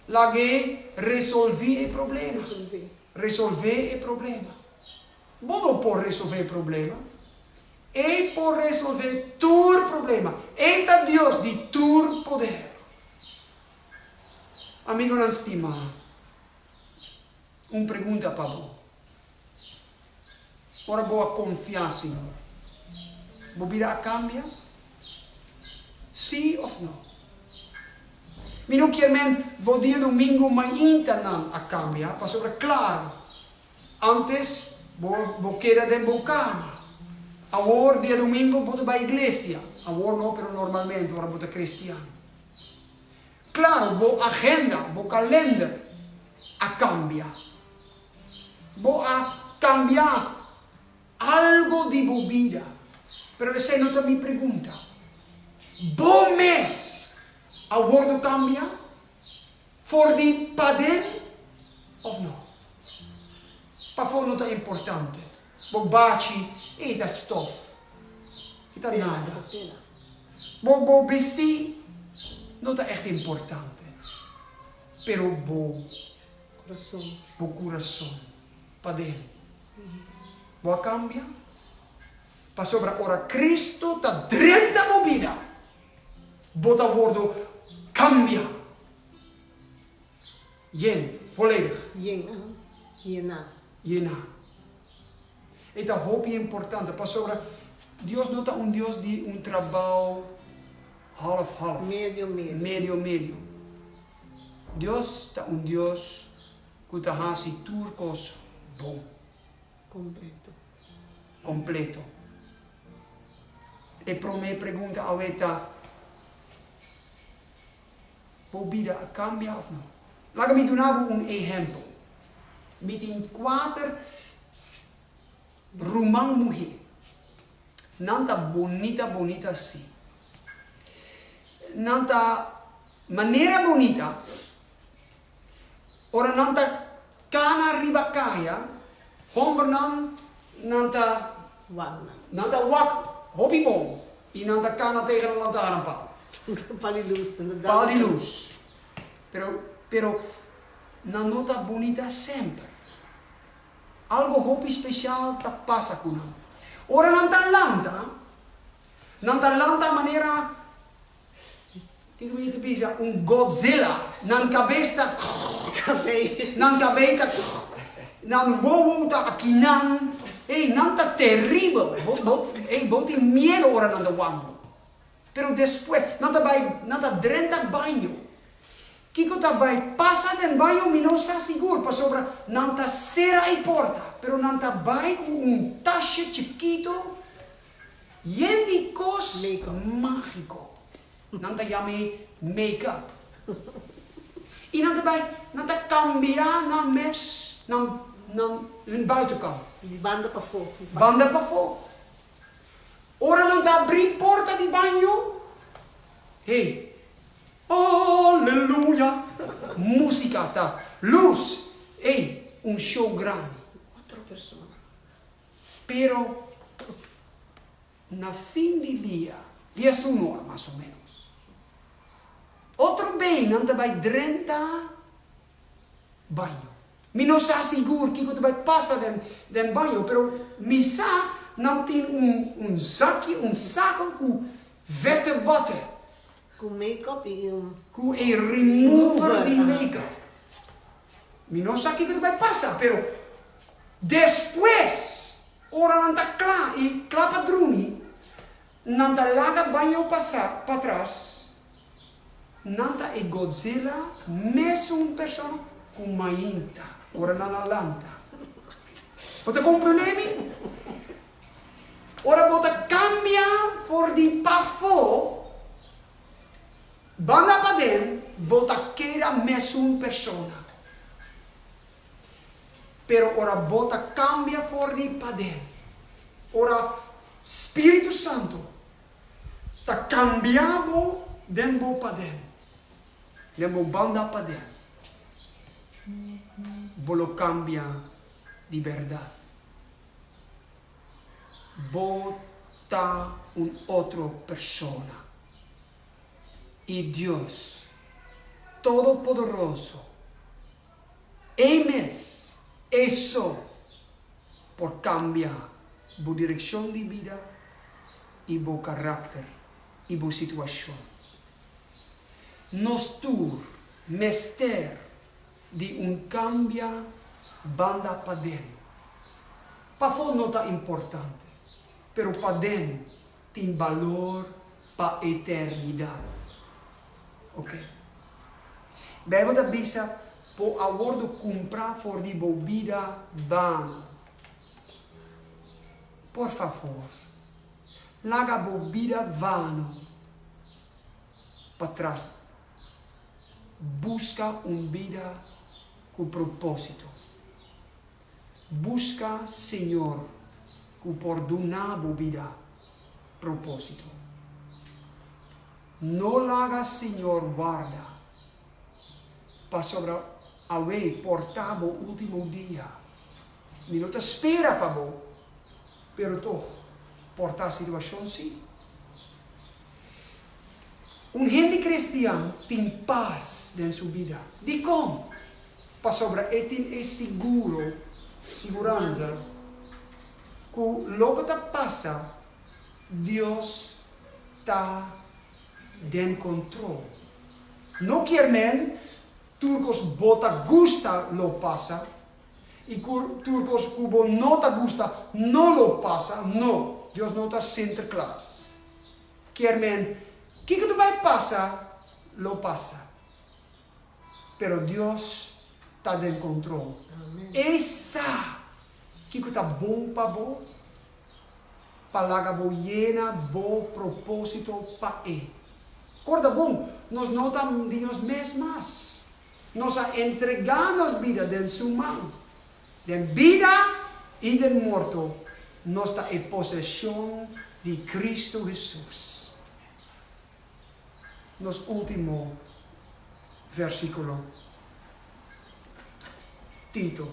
Lag'é resolví e problema. Resolvé e problema. Bo no por resolvé e problema. E por resolvé tur problema. E ta Dios di tur poder. Amigonan stimá, un pregunta pa bo. Ora bo a konfia Señor, bo bida a kambia? Sí òf no? Mi no kier men bo dia domingo mainta nan a kambia, pasobra klaro, antes bo bo keda den bo kama. Awor dia domingo bo ta bai iglesia, awor no pero normalmente ora bo ta kristian. Klaro bo agenda, bo kalender a kambia. Bo a cambia algo di bo bida. Pero esey no ta mi pregunta. Bo mes a wordo cambia for di paden of no? Pafo no ta importante. Bo bachi ey ta stof. E ta nada. Bo bo bisti no ta echt importante. Pero bo. Kurason. Bo kurason paden. Bo a kambia? Pasobra ora Kristu ta drenta bo bida, bo ta wordo kambia. Yen, volledig. Yen, aha. Yená. Yená. E ta hopi importante pasobra Dios no ta un Dios di un trabou half half. Medio medio. Medio medio. Dios ta un Dios. ku ta hasi tur kos bon. Kompleto. Kompleto. E promé pregunta awe ta, Bo bida a kambia òf no? Laga mi duna bo un ehèmpel. Mi tin kuater ruman muhé. Nan ta bonita bonita sí. Nan ta manera bonita. Ora nan ta kana riba kaya, hombernan nan ta Wak nan. Nan ta wak hopi bon i nan ta kana tegen e lantaarnpaal. Pal di lus. Nan ta dal. Pal di lus. Pero, pero nan no ta bunita semper. Algo hopi special ta pasa cu nan. Ora nan ta lanta, nan ta lanta manera, tin cu mi ta bisa, un Godzilla. Nan cabes ta, nan cabey ta, nan wowo ta akinan. Ey, nan ta teribel. Bo, bo, ey, bo tin miedo ora nan ta wak bo. Pero despues, nan ta bai, nan ta drenta baño. Kiko ta bai pasa den baño mi no sa sigur, pasobra nan ta sera e porta, pero nan ta bai ku un tasje chikito yen di kos mágiko. Nan ta yam'é make-up. I nan ta bai, nan ta kambia nan mes, nan, nan, hun buitenkant. Di banda pafó. Banda pafó. Ora nan ta abrí porta di baño, hey, aleluya, músika ta lus, hey, un show grandi. Otro persona. Pero na fin di dia, 11 ora mas o ménos, otro bey nan ta bai drenta baño. Mi no sa sigur kiko ta bai pasa den den baño, pero mi sa nan tin un un zakje, un sako ku vette water. Ku make-up i un. Ku e remover di make-up. Mi no sa kiko ta bai pasa, pero despues ora nan ta kla i kla pa drumi, nan ta laga baño pasa patras. Nan ta e Godzilla mesun persona ku mainta ora nan a lanta. Bo ta komprendé mi? Ora bo ta kambia for di pafó banda paden bo ta keda mesun persona. Pero ora bo ta kambia for di paden, ora Spiritu Santu Ta cambia bo den bo paden, den bo banda paden. Bo lo cambia di berdad. Bo ta un otro persona. Y Dios Todopoderoso, E mes, E so, por cambia bo direccion di bida y bo caracter y bo situacion. Nos tur mester di un cambia banda paden. Pafo no ta importante, pero paden tin balor pa eternidad. Ok. Bijbel ta bisa, Bo a wordo cumpra for di bo bida bano. Por favor, laga bo bida vano patras. Busca un bida cu propósito. Busca Señor cu por duna bo bida propósito. No laga Señor warda, pasobra awe por ta bo ultimo dia. Mi no ta spera pa bo, pero tog por ta situacion si. Un hende cristian tin pas den su bida. Dicon? Pasobra e tin e siguro, siguransa, cu loke ta pasa, Dios ta den control. No kier men tur cos bo ta gusta lo pasa y cu tur cos cu bo no ta gusta no lo pasa, no, Dios no ta Sinterklaas. Kier men kico ta bay pasa lo pasa. Pero Dios. ta den control. E sa kico ta bon pa bo, pa laga bo yena bo proposito pa E. Corda bon, nos no ta di nos mes mas. Nos a entrega nos bida den Su man. Den bida i den morto, nos ta e posesion di Cristo Hesus. Nos ultimo versiculo, Tito,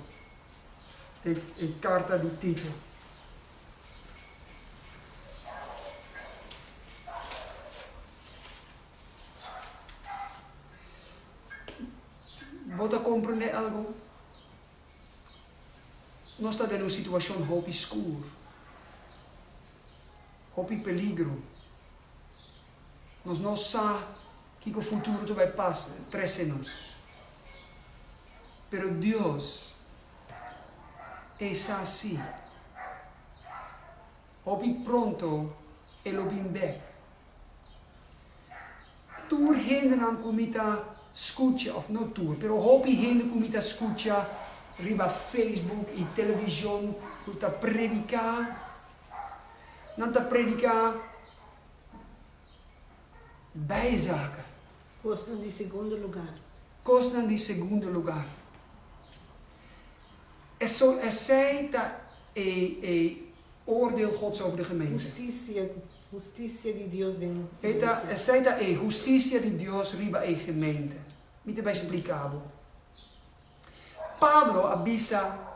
e carta di Tito. Bo ta comprende algo? Nos ta den un situacion hopi scur, hopi peligro. Nos no sa kico futuro ta bay pas trece nos. Pero Dios e sa si. Hopi pronto e lo bin bek. Tur hendenan ku mi ta skucha, òf no tur, pero hopi hende ku mi ta skucha riba Facebook i televishon ku ta prediká, nan ta prediká bijzaken. Kosnan di segundo lugar. Kosnan di segundo lugar. Eso, esei ta e, e oordeel Gods over de gemeente. Hustisia, hustisia di Dios den E ta, iglesia. esei ta e hustisia di Dios riba e gemeente. Mi ta bai splika bo. Pablo a bisa,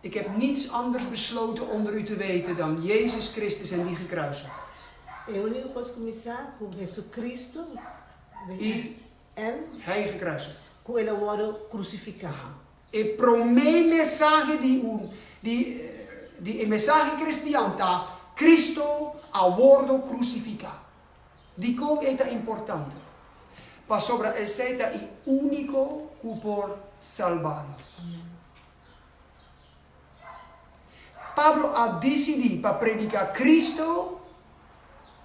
Ik heb niets anders besloten onder u te weten dan Jezus Christus en die gekruisigd. E úniko kos ku mi sa ku Jesucristo I en Hij gekruisigd. ku el a wòrdu krusifiká. E promé mensahe di un di di e mensahe kristian ta, Cristo a wordo krusifiká. Dikon ei ta importante? Pasobra esei ta e úniko ku por salba nos. Pablo a disidí pa prediká Cristo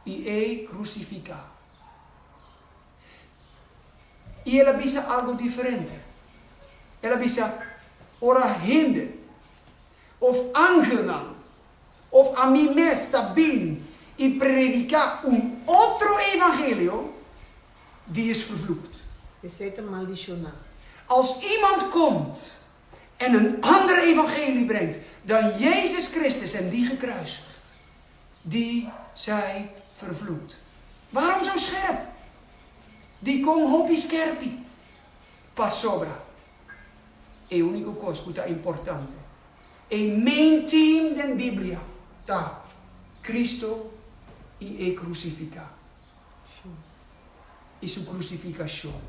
i e krusifiká. I el a bisa algu diferente. El a bisa, Ora hende, òf angelnan, òf ami mes ta bin i prediká un otro evangelio, die is vervloekt. Esei ta maldishoná. Als iemand komt en een ander evangelie brengt dan Jezus Christus en die gekruisigd, die zij vervloekt. Waarom zo scherp? Dikon hopi skerpi? Pasobra e úniko kos ku ta importante, e main theme den Biblia ta Cristo i e krusifiká i su krusifikashon.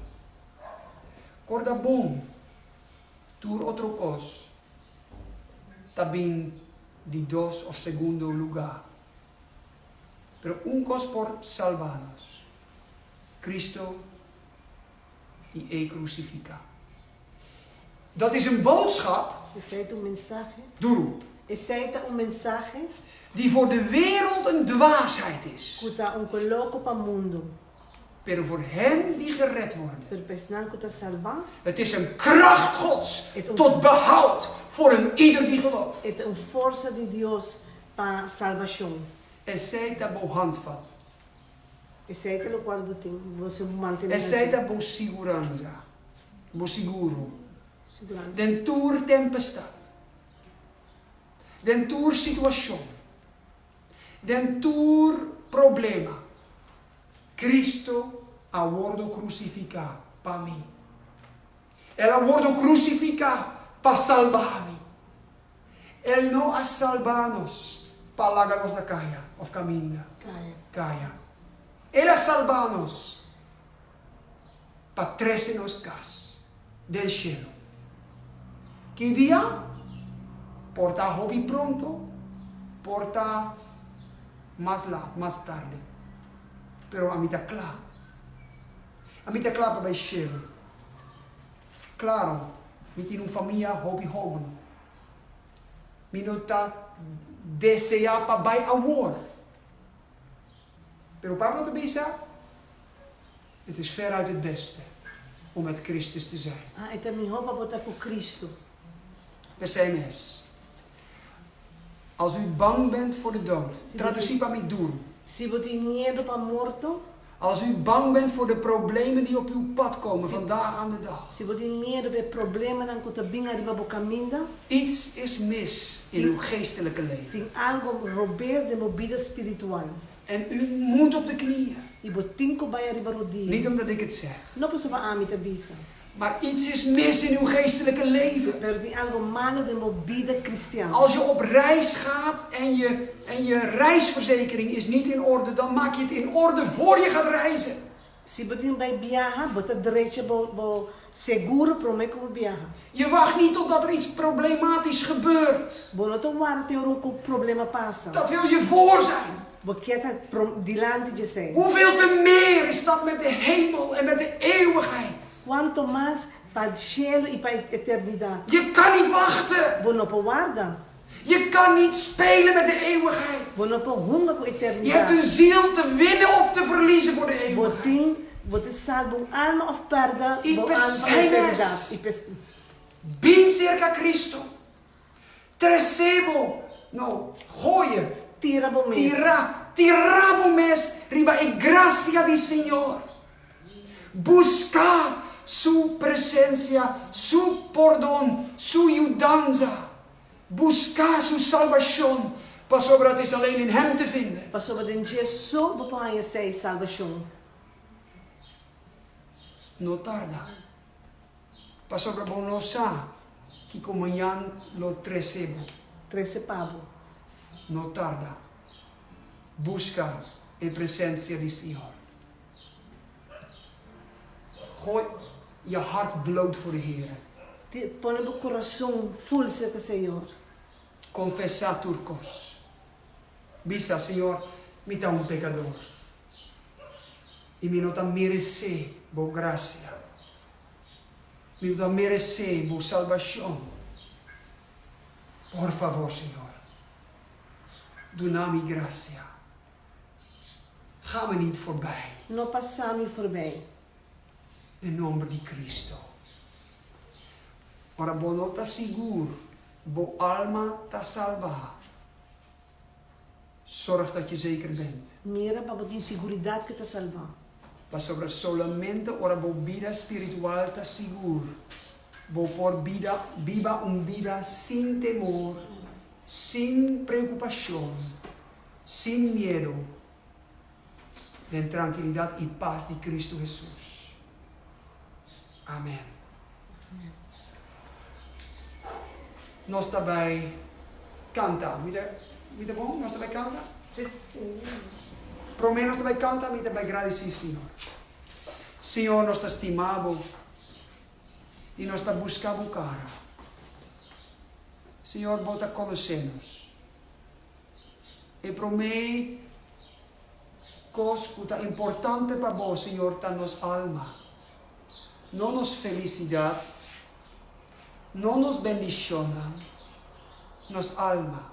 Korda bon, tur otro kos ta bin di dos òf segundo lugá. Pero un kos por salba nos, Cristo i e krusifiká. Dat is een boodschap. Esei ta un mensahe. Duru. Esei ta un mensahe. Die voor de wereld een dwaasheid is. Ku ta un koloko pa mundu. Pero voor hen die gered worden. Pero pa esnan ku ta salbá. Het is een kracht Gods tot behoud voor een ieder die gelooft. E ta un forsa di Dios pa salbashon. Esei ta bo handvat. Esei ta lokual bo tin, bo si mantené na Esei dje. ta bo siguransa, bo siguro. Siguransa. Den tur tempestat, den tur situashon, den tur problema, Cristo a wordo crucifica pa mi. El a wordo crucifica pa salba mi. El no a salba nos pa laga nos na caya of caminda. Caya. El a salba nos pa trece nos cas den cielo. Ki dia? Por ta hopi pronto, por ta mas lat, mas tarde. Pero ami ta kla. Ami ta kla pa bai shelu. Klaro, mi tin un famia hopi hoben. Mi no ta deseá pa bai awor. Pero Pablo ta bisa, Het is veruit het beste. om met Christus te zijn. Ah, e ta mihó pa bo ta ku Kristu. P'esei mes, als u bang bent voor de dood, tradusí pa mi duru. Si bo tin miedu pa morto. Als u bang bent voor de problemen die op uw pad komen vandaag aan de dag. Si bo tin miedu pa e problemanan ku ta bin ariba bo kaminda. Iets is mis in uw geestelijke leven. Tin algo robes den bo bida spiritual. En u moet op de knieën. I bo tin ku bai ariba rodia. Niet omdat ik het zeg. No pasobra ami ta bisa. Maar iets is mis in uw geestelijke leven. Pero tin algo malo den bo bida kristian. Als je op reis gaat en je, en je reisverzekering is niet in orde, dan maak je het in orde voor je gaat reizen. Si bo tin bai biaha, bo ta drecha bo bo seguro promé ku bo biaha. Je wacht niet totdat er iets problematisch gebeurt. Bo no ta warda te ora un ku problema pasa. Dat wil je voor zijn. Bo kier ta prom dilanti djesei. Hoeveel te meer is dat met de hemel en met de eeuwigheid? Kuanto mas pa shelu i pa eternidat. Je kan niet wachten. Bo no por warda. Je kan niet spelen met de eeuwigheid. Bo no por hunga ku Je hebt eternidat. een ziel te winnen of te verliezen voor de Bo eeuwigheid. tin bo tin salba un alma of pèrdè I bo alma pa p'esei eternidat. mes. I p'es. Bin serka Cristo. Trese bo, no, gooi je. Tira bo mes. Tira, tira bo mes riba e gracia di Señor. Busca Su presencia, Su pordon, Su yudanza. Busca Su salbacion, pasobra het is alleen in Hem te vinden. Pasobra den dje so bo por haña esei salbacion. No tarda. Pasobra bo no sa kiko mañan lo trese bo. Trese pa bo. No tarda. Buska e presensia di Señor. Gooi je hart bloot voor de Heere. Pone bo kurason ful serka Señor. Konfesá tur kos. Bisa, Señor, mi ta un pekador i mi no ta meresé bo grasia. Mi no ta meresé bo salbashon. Por favor, Señor, duna mi grasia. Ga mi niet voorbij. No pasa mi forbij. Den nomber di Cristo. Ora bo no ta sigur bo alma ta salba, zorg dat je zeker bent. Mira pa bo tin siguridat ku ta salba. Pasobra solamente ora bo bida spiritual ta sigur, bo por bida biba un bida sin temor, sin preokupashon, sin miedo, den trankilidat i pas di Cristo Hesus. Amen. Nos ta bai kanta. Mi ta mi ta bon? Nos ta bai kanta? Si? Promé nos ta bai kanta, mi ta bai gradisí Señor. Señor, nos ta stima Bo i nos ta buska Bo kara. Señor, Bo ta konosé nos. E promé kos ku ta importante pa Bo, Señor, ta nos alma. No nos felisidat, no nos bendishonnan, nos alma,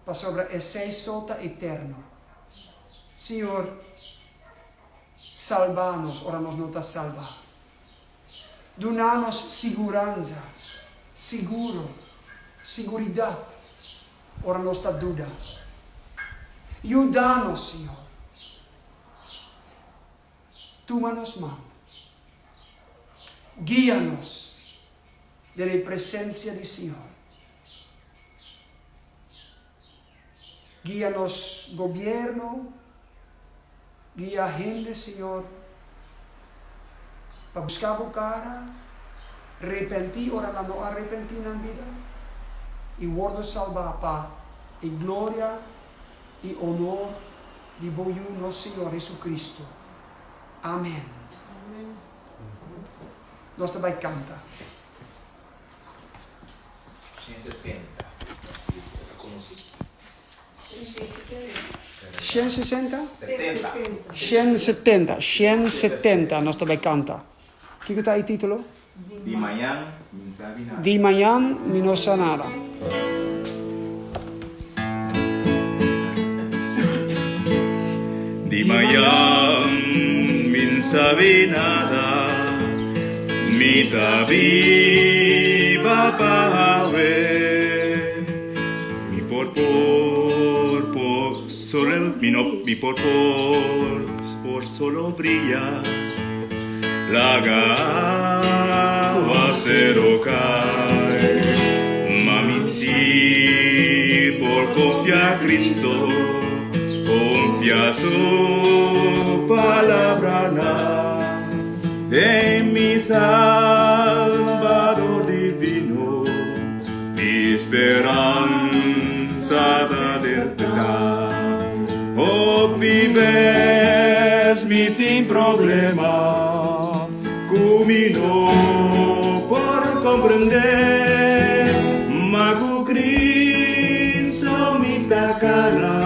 pasobra esei so ta eterno. Señor, salba nos ora nos no ta salbá. Duna nos siguransa, siguro, siguridat, ora nos ta duda. Yuda nos, Señor. Tuma nos man. Guia nos den e presencia di Señor. Guia nos gobierno, guia hende, Señor, pa busca Bo cara, repenti ora nan no a repenti nan bida, y wordo salba pa e gloria y honor di Bo Yu nos Señor Jesucristo. Amen. Nos ta bay canta. 170, si ta konosí. 160? 70. 170, 170 nos ta bai kanta. Kiko ta e título? Di mañan mi sabi nada. Di mañan mi no sa nada. Di mañan mi n'sabi nada. Mi ta biba pa awe. Mi por por por solo mi no mi por por por solo bria Laga awasero kai Ma mi si por konfia Cristo Konfia su palabranan Den mi Salbador divino Mi speransa ta dertá Hopi bes mi tin problema Ku mi no por komprendé Ma ku Cristo mi ta kana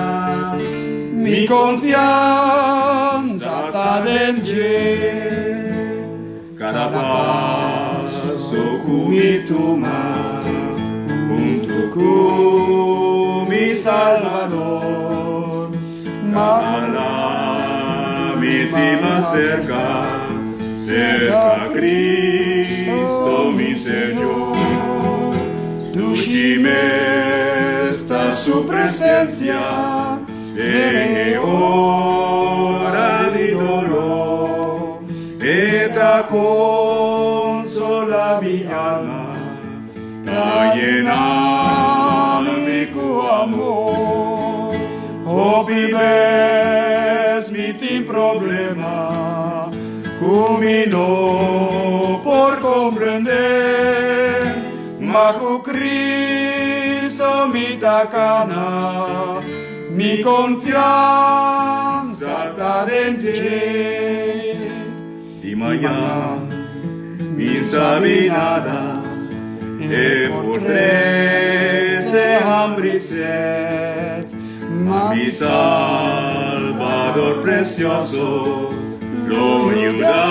Mi konfiansa ta den dje Kada paso ku mi tuma huntu ku mi Salbador, Mala mi si mas serka, serka Cristo mi Señor. Dushi mes ta su presencia den e ora di dolor. E ta consola mi alma, ta yena mi cu amor. Hopi bes mi tin problema cu mi no por comprende, ma cu Cristo mi ta cana, mi confiansa ta den dje. Di mañan mi sabi nada, e por trece hamber y sed, ma mi Salbador precioso lo yuda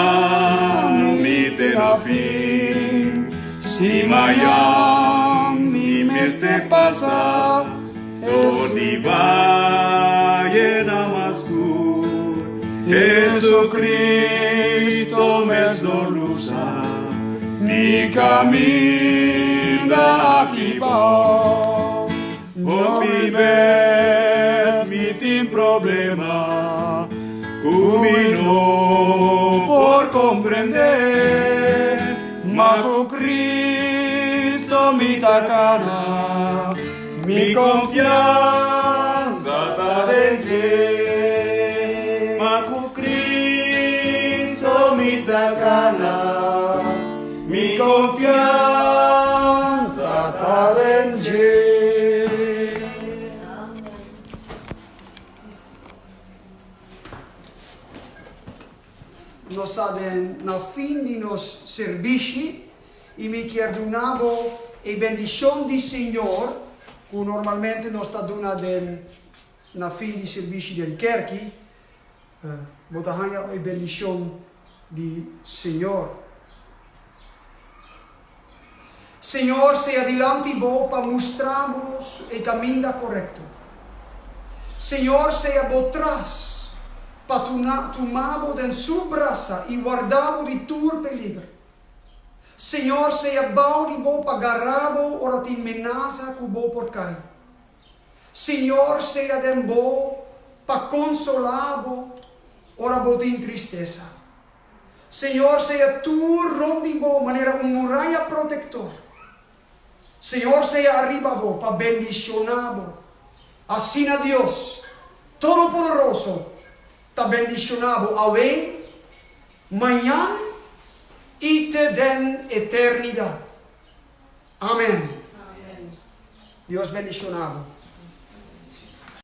mi te na fin. Si mañan mi mester pasa dor di vaye na mas scur, Jesucristo mes lo lusa mi caminda aki bao. Hopi bes mi tin problema cu mi no por comprende, ma cu Cristo mi ta cana, mi confianza ta den dje. Ma cu Cristo mi ta cana, mi confianza ta den dje. Nos ta den na fin di nos servishi i mi kier duna bo e bendishon di Señor ku normalmente nos ta duna den na fin di servishi den kerki. Bo ta haña e bendishon di Señor. Señor sea dilanti bo pa mustra bo e kaminda korekto. Señor sea bo tras pa tuma bo den su brasa i warda bo di tur peliger. Señor sea bou di bo pa gara bo ora tin menasa ku bo por kai. Señor sea den bo pa konsolá bo ora bo tin tristesa. Señor sea tur rond di bo manera un muraya protector. Señor sea ariba bo pa bendiciona bo. Asina Dios Todopoderoso ta bendiciona bo awe, mañan y te den eternidad. Amen. Dios bendiciona bo.